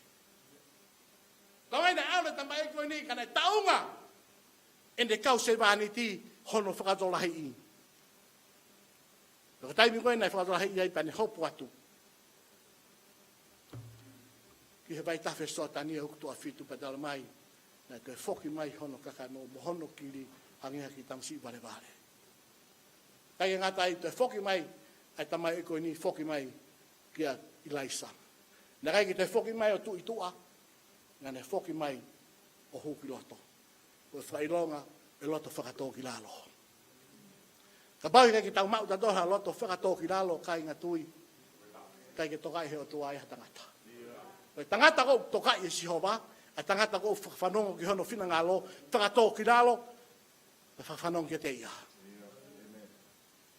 Talamai naʻe ʻalu e tamaioʻeiki ko eni ka naʻe taʻunga ʻene kau sevāniti hono fakatokolahiʻi. Ko e taimi ko ē naʻe fakatokolahiʻi ai pea ne hopo atu ki he vaitafe Sioatani ʻoku tuʻo fitu pea talamai naʻe toe foki mai hono kakano mo hono kili hangē ha kiʻi tamasiʻi valevale. ʻIkai ke ngata ai, toe foki mai ʻa e tamaioʻeiki ko eni, foki mai kia ʻIlaisa. Naʻe ʻikai ke toe foki mai ʻo tuʻu ʻi tuʻa, naʻa ne foki mai ʻo hū ki loto. Ko e fakaʻilonga e loto fakatōkilalo. Kapau ʻikai ke tau maʻu tautolu ha loto fakatōkilalo, kāinga tui, ʻikai ke tokaʻi ʻe he ʻOtua ia ha tangata. Ko e tangata ʻoku tokaʻi ʻe Sihova, ʻa e tangata ʻoku fakafanongo ki hono finangalo, fakatōkilalo, pea fakafanongo kiate ia.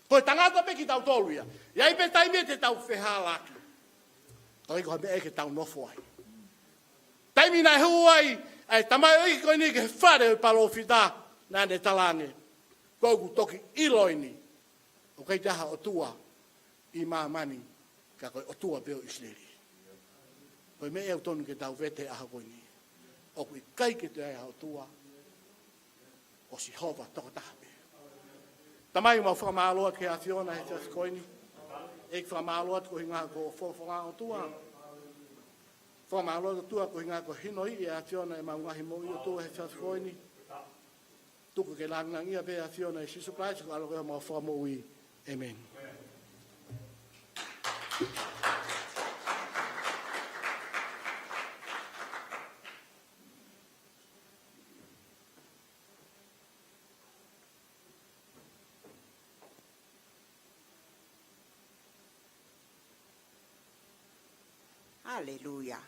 Ko e tangata pē kitautolu ia. ʻI ai pē taimi te tau fehālaaki. Ka ʻoku ʻikai ko ha meʻa ia ke tau nofo ai. Taimi naʻe hū ai ʻa e tamaioʻeiki ko eni ki he fale ʻo e palōfita, naʻa ne talaange, ko ʻeku toki ʻilo eni ʻoku ʻikai toe ʻi ai ha ʻOtua ʻi māmani ka ko e ʻOtua pē ʻo ʻIsileli. Ko e meʻa ia ʻoku tonu ke tau vete he ʻaho ko eni. ʻOku ʻikai ke toe ʻi ai ha ʻOtua, ko Sihova tokotaha pē. Tamai, mau fakamālō atu ki he ʻAfiona he efiafi ko eni. ʻEiki, fakamālō atu ko e ʻuhinga ko e folofola ʻa e ʻOtua. Fakamālō atu ʻOtua ko e ʻuhinga ko e hinoʻi ʻe he ʻAfiona ʻemau ngaahi moʻui ʻOtua he efiafi ko eni. Tuku ke lāngilangiʻia pē ʻa e ʻAfiona ʻia Sīsū Kalaisi ko e ʻAlo ko homau Fakamoʻui. ʻĒmeni. Haleluia.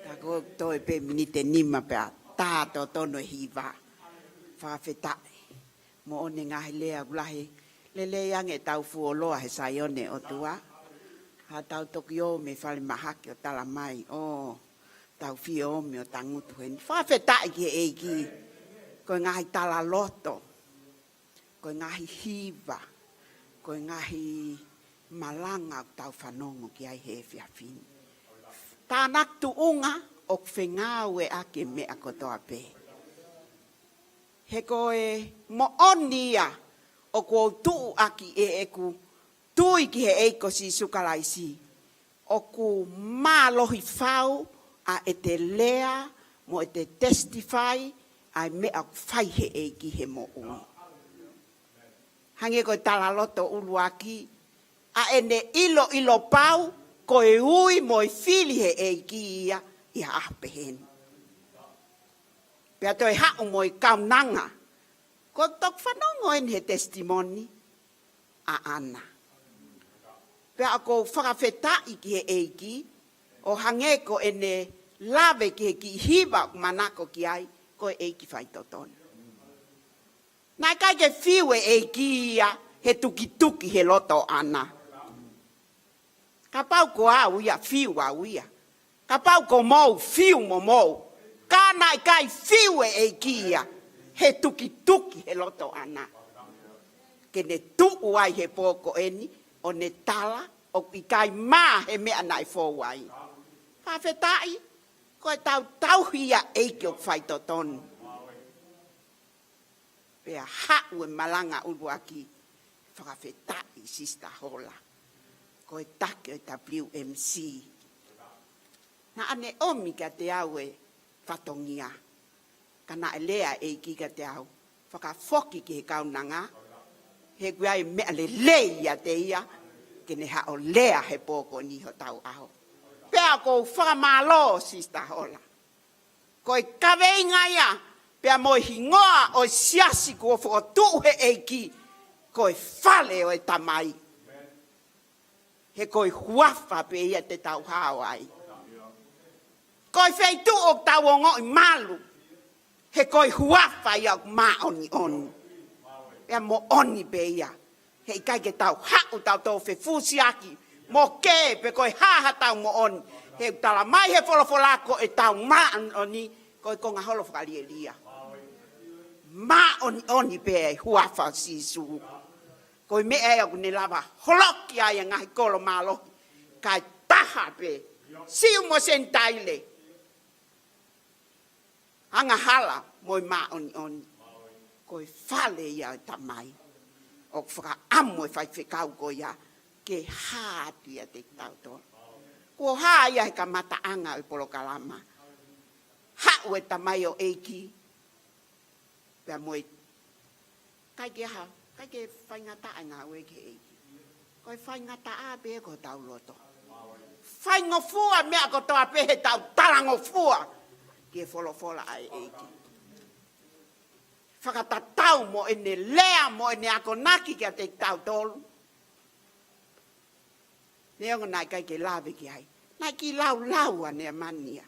Ka ko e toe pē miniti ʻe nima pea tā totonu e hiva. Fakafetaʻi. Moʻoni e ngaahi lea ʻoku lahi. Lelei ange ʻetau fuoloa he Saione ʻOtua. Haʻatau toki ō mei falemahaki ʻo talamai, ʻo tau fie omi ʻo tangutu heni. Fakafetaʻi ki he ʻEiki. Ko e ngaahi talaloto, ko e ngaahi hiva, ko e ngaahi malanga ʻoku tau fanongo ki ai he efiafi ni. Tānaki tuʻunga ʻoku fengāueʻaki e meʻa kotoa pē. He ko e moʻoni ia ʻoku ou tuʻu ʻaki ʻi heʻeku tui ki he ʻEiki ko Sīsū Kalaisi. ʻOku mālohi fau ʻa ʻete lea mo ʻete testify ʻa e meʻa ʻoku fai he ʻEiki he moʻui. Hangē ko e talaloto ʻuluaki, ʻa ʻene ʻiloʻilo pau ko e ui mo e fili he ʻEiki ia ʻi ha ʻaho pehē ni. Pea toe haʻu mo e kaunanga. Ko e toki fanongo eni he testimony ʻa ʻAna. Pea ʻoku ou fakafetaʻi ki he ʻEiki, ʻo hangē ko ʻene lave ki he kiʻi hiva ʻoku manako ki ai, ko e ʻEiki faitotonu. Naʻe ʻikai ke fiu e ʻEiki ia he tukituki he loto ʻo ʻAna. Kapau ko au ia, fiu au ia. Kapau ko mou, fiu mo mou. Ka naʻe ʻikai fiu e ʻEiki ia he tukituki he loto ʻo ʻAna. Ke ne tuʻu ai he pō ko eni, ʻo ne tala, ʻoku ʻikai mā he meʻa naʻe fou ai. Fakafetaʻi, ko e tau tauhi ia ʻEiki ʻoku faitotonu. Pea haʻu e malanga ʻuluaki, fakafetaʻi Sister Hola. Ko e taki ʻo e W M C. Naʻa ne ʻomi kiate au e fatongia. Ka naʻe lea e ʻEiki kiate au, fakafoki ki he kaunanga. He ʻoku ʻi ai e meʻa lelei ʻiate ia, ke ne haʻu ʻo lea he pō ko eni hotau ʻaho. Pea ʻoku ou fakamālō Sister Hola. Ko e kaveinga ia, pea mo e hingoa ʻo e siasi kuo fokotuʻu he ʻEiki, ko e fale ʻo e Tamai. He ko e huafa pē ia te tau hao ai. Ko e feituʻu ʻoku tau ongoʻi malu, he ko e huafa ia ʻoku māʻoniʻoni. Pea moʻoni pē ia. He ʻikai ke tau haʻu tautolu fefusiaki mo kē pe ko e hā haʻatau moʻoni. He ʻoku tala mai he folofola ko ʻetau māʻoniʻoni, ko e konga holo fakalielia. Māʻoniʻoni pē ʻa e huafa ʻo Sīsū. Ko e meʻa ia ʻoku ne lava holoki ai ʻa e ngaahi kolo mālohi. Kae taha pē, Siu mo Senitaile. Angahala mo e māʻoniʻoni. Ko e fale ia ʻo e Tamai. ʻOku fakaʻamu e faifekau ko ia ke hā atu ia kiate kitautolu. Kuo hā ia he kamataʻanga ʻo e polokalama. Haʻu e tamaioʻeiki. Pea mo e ʻikai ke hā, ʻikai ke faingataʻa e ngāue ki he ʻEiki. Ko e faingataʻa pē ko hotau loto. Faingofua meʻa kotoa pē heʻetau talangofua ki he folofola ʻa e ʻEiki. Fakatatau mo ʻene lea, mo ʻene akonaki kiate kitautolu. Neongo naʻe ʻikai ke lave ki ai. Naʻe kiʻi laulau ʻa Neamani ia.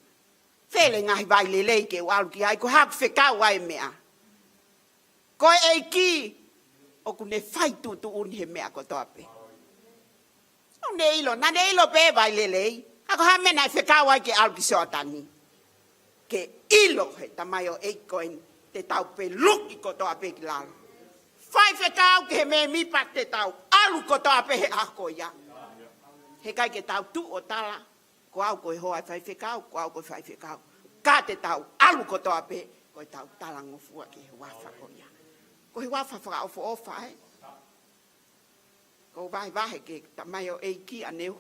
Fele ngaahi vai lelei ke u ʻalu ki ai, ko e hā ʻoku fekau ai e meʻa. Ko e ʻEiki, ʻoku ne fai tuʻutuʻuni he meʻa kotoa pē. ʻOku ne ʻilo, naʻa ne ʻilo pē vai lelei. Ka ko e hā e meʻa naʻe fekau ai ke ʻalu ki Soatani. Ke ʻilo he tamaioʻeiki ko eni, te tau peluki kotoa pē ki lalo. Faifekau ki he mēmipa te tau ʻalu kotoa pē he ʻaho ko ia. He ʻikai ke tau tuʻu ʻo tala, ko au ko e hoa ʻo e faifekau, ko au ko e faifekau. Ka te tau ʻalu kotoa pē, ko ʻetau talangofua ki he huafa ko ia. Ko e huafa fakaʻofoʻofa, ē. Ko e vahevahe ki he tamaioʻeiki ʻaneu.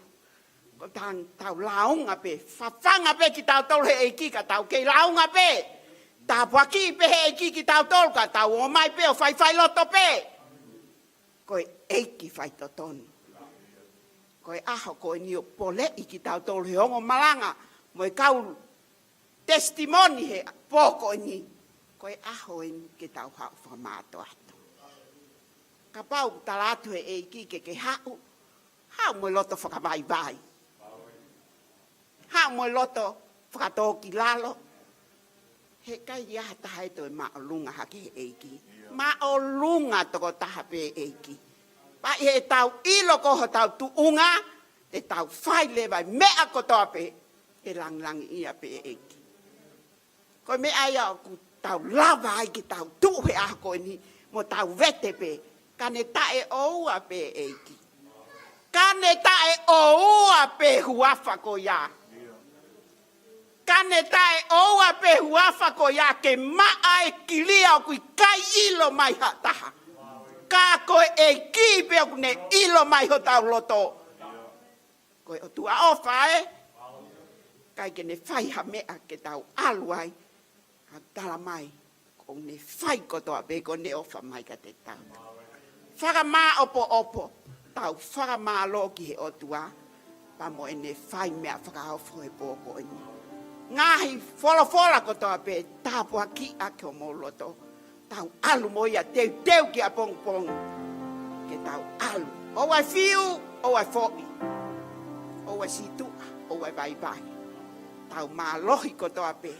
Ko e tau, tau lāunga pē, fafanga pē kitautolu he ʻEiki ka tau kei lāunga pē. Tāpuakiʻi pē he ʻEiki kitautolu ka tau ō mai pē ʻo faifailoto pē. Ko e ʻEiki faitotonu. Ko e ʻaho ko eni ʻoku poleʻi kitautolu he ongo malanga mo e kau testimony he pō ko eni. Ko e ʻaho eni ke tau haʻu fakamātoato. Kapau ʻoku tala atu he ʻEiki ke ke haʻu, haʻu mo e loto fakavaivai. Haʻu mo e loto fakatōkilalo. He ʻikai ha taha ʻe toe māʻolunga hake he ʻEiki. Māʻolunga tokotaha pē ʻEiki. Pea ʻi heʻetau ʻilo ko hotau tuʻunga, te tau fai leva e meʻa kotoa pē, ʻe langilangiʻia pē ʻEiki. Ko e meʻa ia ʻoku tau lava ai ke tau tuʻu he ʻaho ko eni, mo tau vete pē, ka ne taʻeʻoua pē ʻEiki. Ka ne taʻeʻoua pē huafa ko ia. Ka ne taʻeʻoua pē huafa ko ia ke maʻa e kilia ʻoku ʻikai ʻilo mai ha taha. Ka ko e ʻEiki pē ʻoku ne ʻilo mai hotau loto. Ko e ʻOtua ʻofa ē. ʻIkai ke ne fai ha meʻa ke tau ʻalu ai. Ka tala mai, ko ʻene fai kotoa pē ko ʻene ʻofa mai kiate kitautolu. Fakamāʻopoʻopo, tau fakamālō ki he ʻOtua, pea mo ʻene fai meʻa fakaofo he pō ko eni. Ngaahi folofola kotoa pē, tāpuakiʻi ʻaki homou loto. Tau ʻalu mo ia teuteu ki ʻapongipongi. Ke tau ʻalu. ʻOua ʻe fiu, ʻoua ʻe foʻi. ʻOua ʻe sītuʻa, ʻoua ʻe vaivai. Tau mālohi kotoa pē.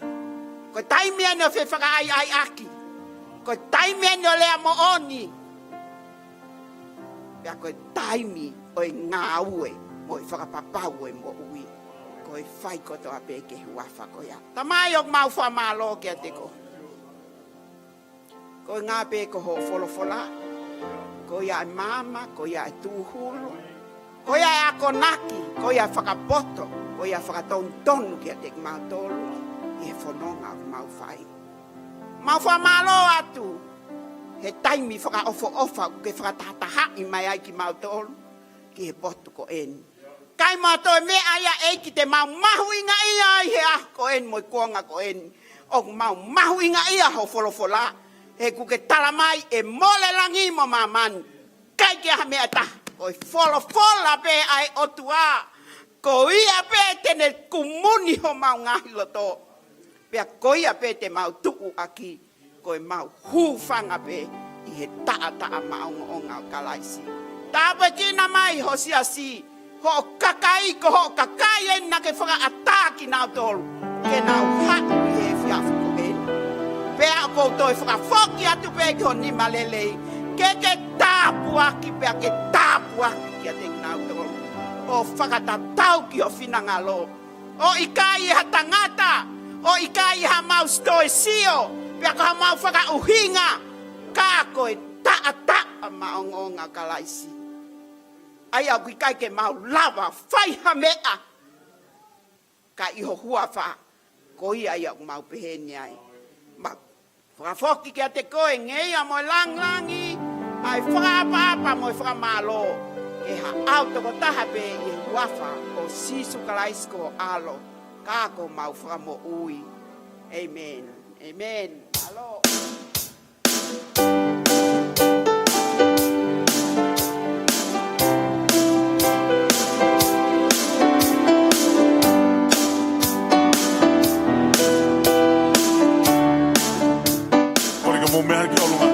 Ko e taimi eni ʻo e fefakaʻaiʻaiʻaki. Ko e taimi eni ʻo e lea moʻoni. Pea ko e taimi ʻo e ngāue mo e fakapapau ʻo e moʻui. Ko e fai kotoa pē ki he huafa ko ia. Tamai ʻoku mau fakamālō kiate koe. Koeʻuhi pē ko hoʻo folofola, ko ia e maama, ko ia e tūhulu, ko ia e akonaki, ko ia e fakapoto, ko ia e fakatonutonu kiate kimautolu, ʻi he fononga ʻoku mau fai. Mau fakamālō atu, he taimi fakaʻofoʻofa ʻoku ke fakatahatahaʻi mai ai kimautolu, ki he potu ko eni. Kae ʻumaʻā toe meʻa ia ʻEiki te mau mahuʻingaʻia ai he ʻaho ko eni mo e kuonga ko eni. ʻOku mau mahuʻingaʻia hoʻo folofola. He ʻoku ke tala mai ʻe mole langi mo māmani. ʻIkai ke ʻi ai ha meʻa ʻe taha. Ko e folofola pē ʻa e ʻOtua. Ko ia pē te ne kumuni homau ngaahi loto. Pea ko ia pē te mau tuʻu ʻaki, ko ʻemau hūfanga pē ʻi he taʻataʻa maʻongoʻonga ʻo Kalaisi. Tāpuekina mai ho siasi, hoʻo kakai, ko hoʻo kakai eni naʻa ke fakaʻatā kinautolu ke nau haʻu ʻi he efiafi ko eni. Pea ʻoku ou toe fakafoki atu pē ki ho nima lelei, ke ke tāpuaki pea ke tāpuaki kiate kinautolu, ʻo fakatatau ki ho finangalo. ʻO ʻikai ʻe ha tangata, ʻo ʻikai ʻe ha mau sitoesio, pea ko ha mau fakaʻuhinga, ka ko e taʻataʻa maʻongoʻonga Kalaisi. ʻA ia ʻoku ʻikai ke mau lava fai ha meʻa, ka ʻi ho huafa, ko ia ia ʻoku mau pehē ni ai. Ma Fakafoki kiate koe ngeia mo e langilangi, ʻa e fakaʻapaʻapa mo e fakamālō, ke haʻu tokotaha pē ʻi he huafa ʻo Sīsū Kalaisi ko ho ʻAlo, ka ko homau Fakamoʻui. ʻĒmeni. ʻĒmeni. Mālō. Kole ke mou meʻa ki ʻolunga.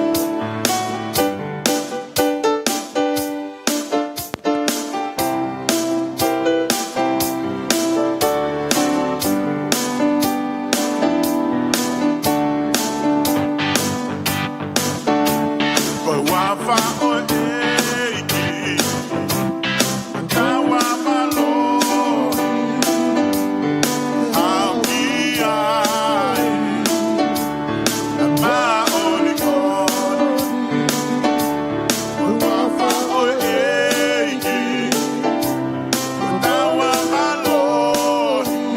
Ko e huafa ʻo e ʻEiki, taua mālohi, haʻu ki ai, ʻa e māʻoniʻoni. Ko e huafa ʻo e ʻEiki, taua mālohi,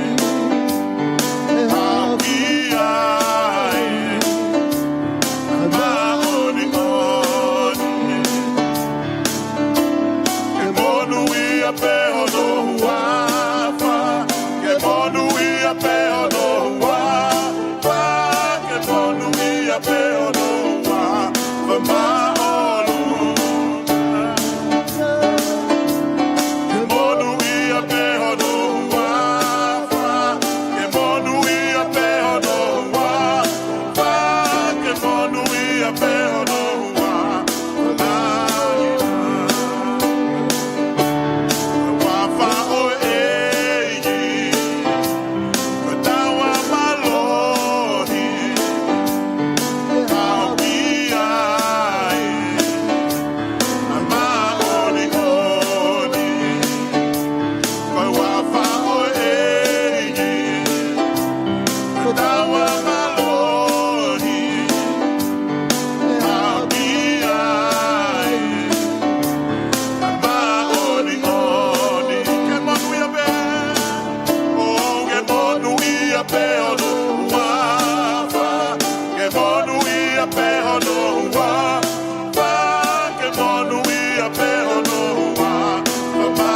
haʻu ki ai, ʻa e māʻoniʻoni. Ke monūʻia pē hono huafa, ke monūʻia pē hono huafa, ke monūʻia pē hono huafa māʻolunga. Ke monūʻia pē hono huafa, ke monūʻia pē hono huafa, ke monūʻia pē hono huafa. Huafa ʻo e ʻEiki, ko e taua mālohi, haʻu ki ai, ʻa e māʻoniʻoni. Ko e huafa ʻo e ʻEiki, ko e taua mālohi, haʻu ki ai, ʻa e māʻoniʻoni. Ke monūʻia pē, ʻo ke monūʻia pē hono huafa, ke monūʻia pē hono huafa, ke monūʻia pē hono huafa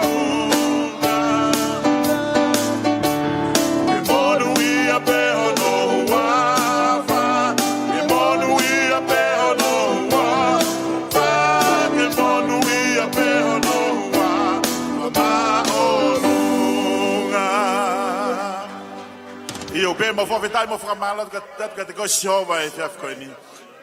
māʻolunga. Ke monūʻia pē hono huafa, ke monūʻia pē hono huafa, ke monūʻia pē hono huafa māʻolunga. ʻIo pē, mau fakafetaʻi mo fakamālō atu kiate koe Sihova ʻi he efiafi ko eni.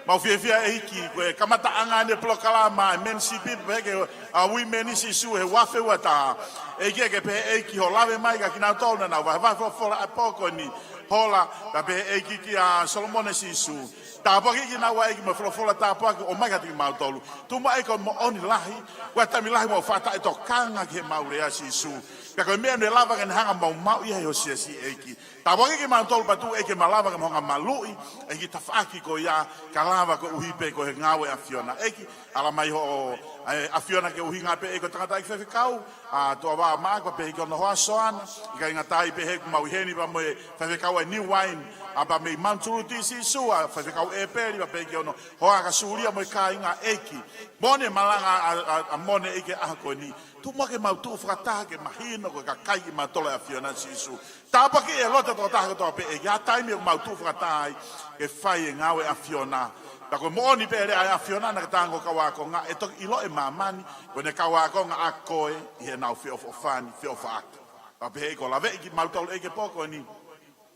Mau fiefia ʻEiki, ko e kamataʻanga eni e polokalama e men's pē pehē ki he, ʻa e women's issue he uafe uataha. ʻEiki, ke pehē ʻEiki hoʻo lave mai kia kinautolu naʻa nau vahevahe folofola ʻa e pō ko eni. Hola, pea pehē ʻEiki kia Solomone Sīsū. Tāpuakiʻi kinaua ʻEiki mo e folofola tāpuaki ʻoku ʻomai kiate kimautolu. Tuku muʻa ʻEiki ko e moʻoni lahi, ko e taimi lahi mau fakataʻetokanga ki heʻemau lea Sīsū. Pea ko e meʻa naʻe lava ke ne hanga ʻo maumauʻi ai ho siasi ʻEiki. Tāpuakiʻi kimautolu pea tuku ʻEiki ke ma lava ke ma hanga ʻo maluʻi ʻEiki e tafaʻaki ko ia, kae lava koeʻuhi pē ko e ngāue ʻa e ʻAfiona. ʻEiki, ala mai hoʻo, ʻa e ʻAfiona ke ʻuhinga pē ʻEiki ko e tangataʻeiki faifekau, ʻa Tuʻavā Maʻake pea pehē ki hono hoa Soana, ʻikai ngata ai pē he ʻoku mau ʻi heni pea mo e faifekau ʻa e New Wine, ʻa pea mei Mount Suluti Sīsū, ʻa faifekau ʻEpeli pea pehē ki hono hoa Kasulia mo e kāinga ʻEiki. Moʻoni e malanga ʻa, ʻa, ʻa Mone ʻEiki he ʻaho ko eni. Tuku muʻa ke mau tuʻu fakataha ke mahino ko e kakai kimautolu ʻa e ʻAfiona Sīsū. Tāpuakiʻi e loto tokotaha kotoa pē ʻEiki, ʻa e taimi ʻoku mau tuʻu fakataha ai ke fai e ngāue ʻa e ʻAfiona. Pea ko e moʻoni pē lea ʻa e ʻAfiona naʻa ke tango kau ākonga, ʻe toki ʻilo ʻe māmani ko ʻene kau ākonga ʻa koe ʻi heʻenau feʻofoʻofani, feʻofaʻaki. Pea pehē ʻEiki ko e laveʻi kimautolu ʻEiki he pō ko eni.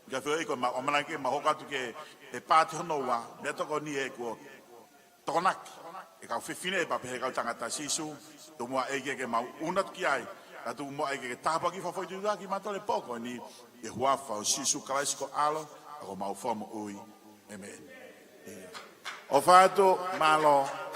Ka feoʻi ko ʻemau ʻamanaki ke mau hoko atu ki he paati hono ua, meʻatokoni ē kuo tokonaki ʻe he kau fefine pea pehē ki he kau tangata, Sīsū, tomuʻa ʻEiki ke mau ʻunu atu ki ai, kae tuku muʻa ʻEiki ke tāpuakiʻi fakafoʻituitui kimautolu he pō ko eni, ʻi he huafa ʻo Sīsū Kalaisi ko ho ʻAlo, ko homau Fakamoʻui. ʻĒmeni. ʻOfa atu, mālō.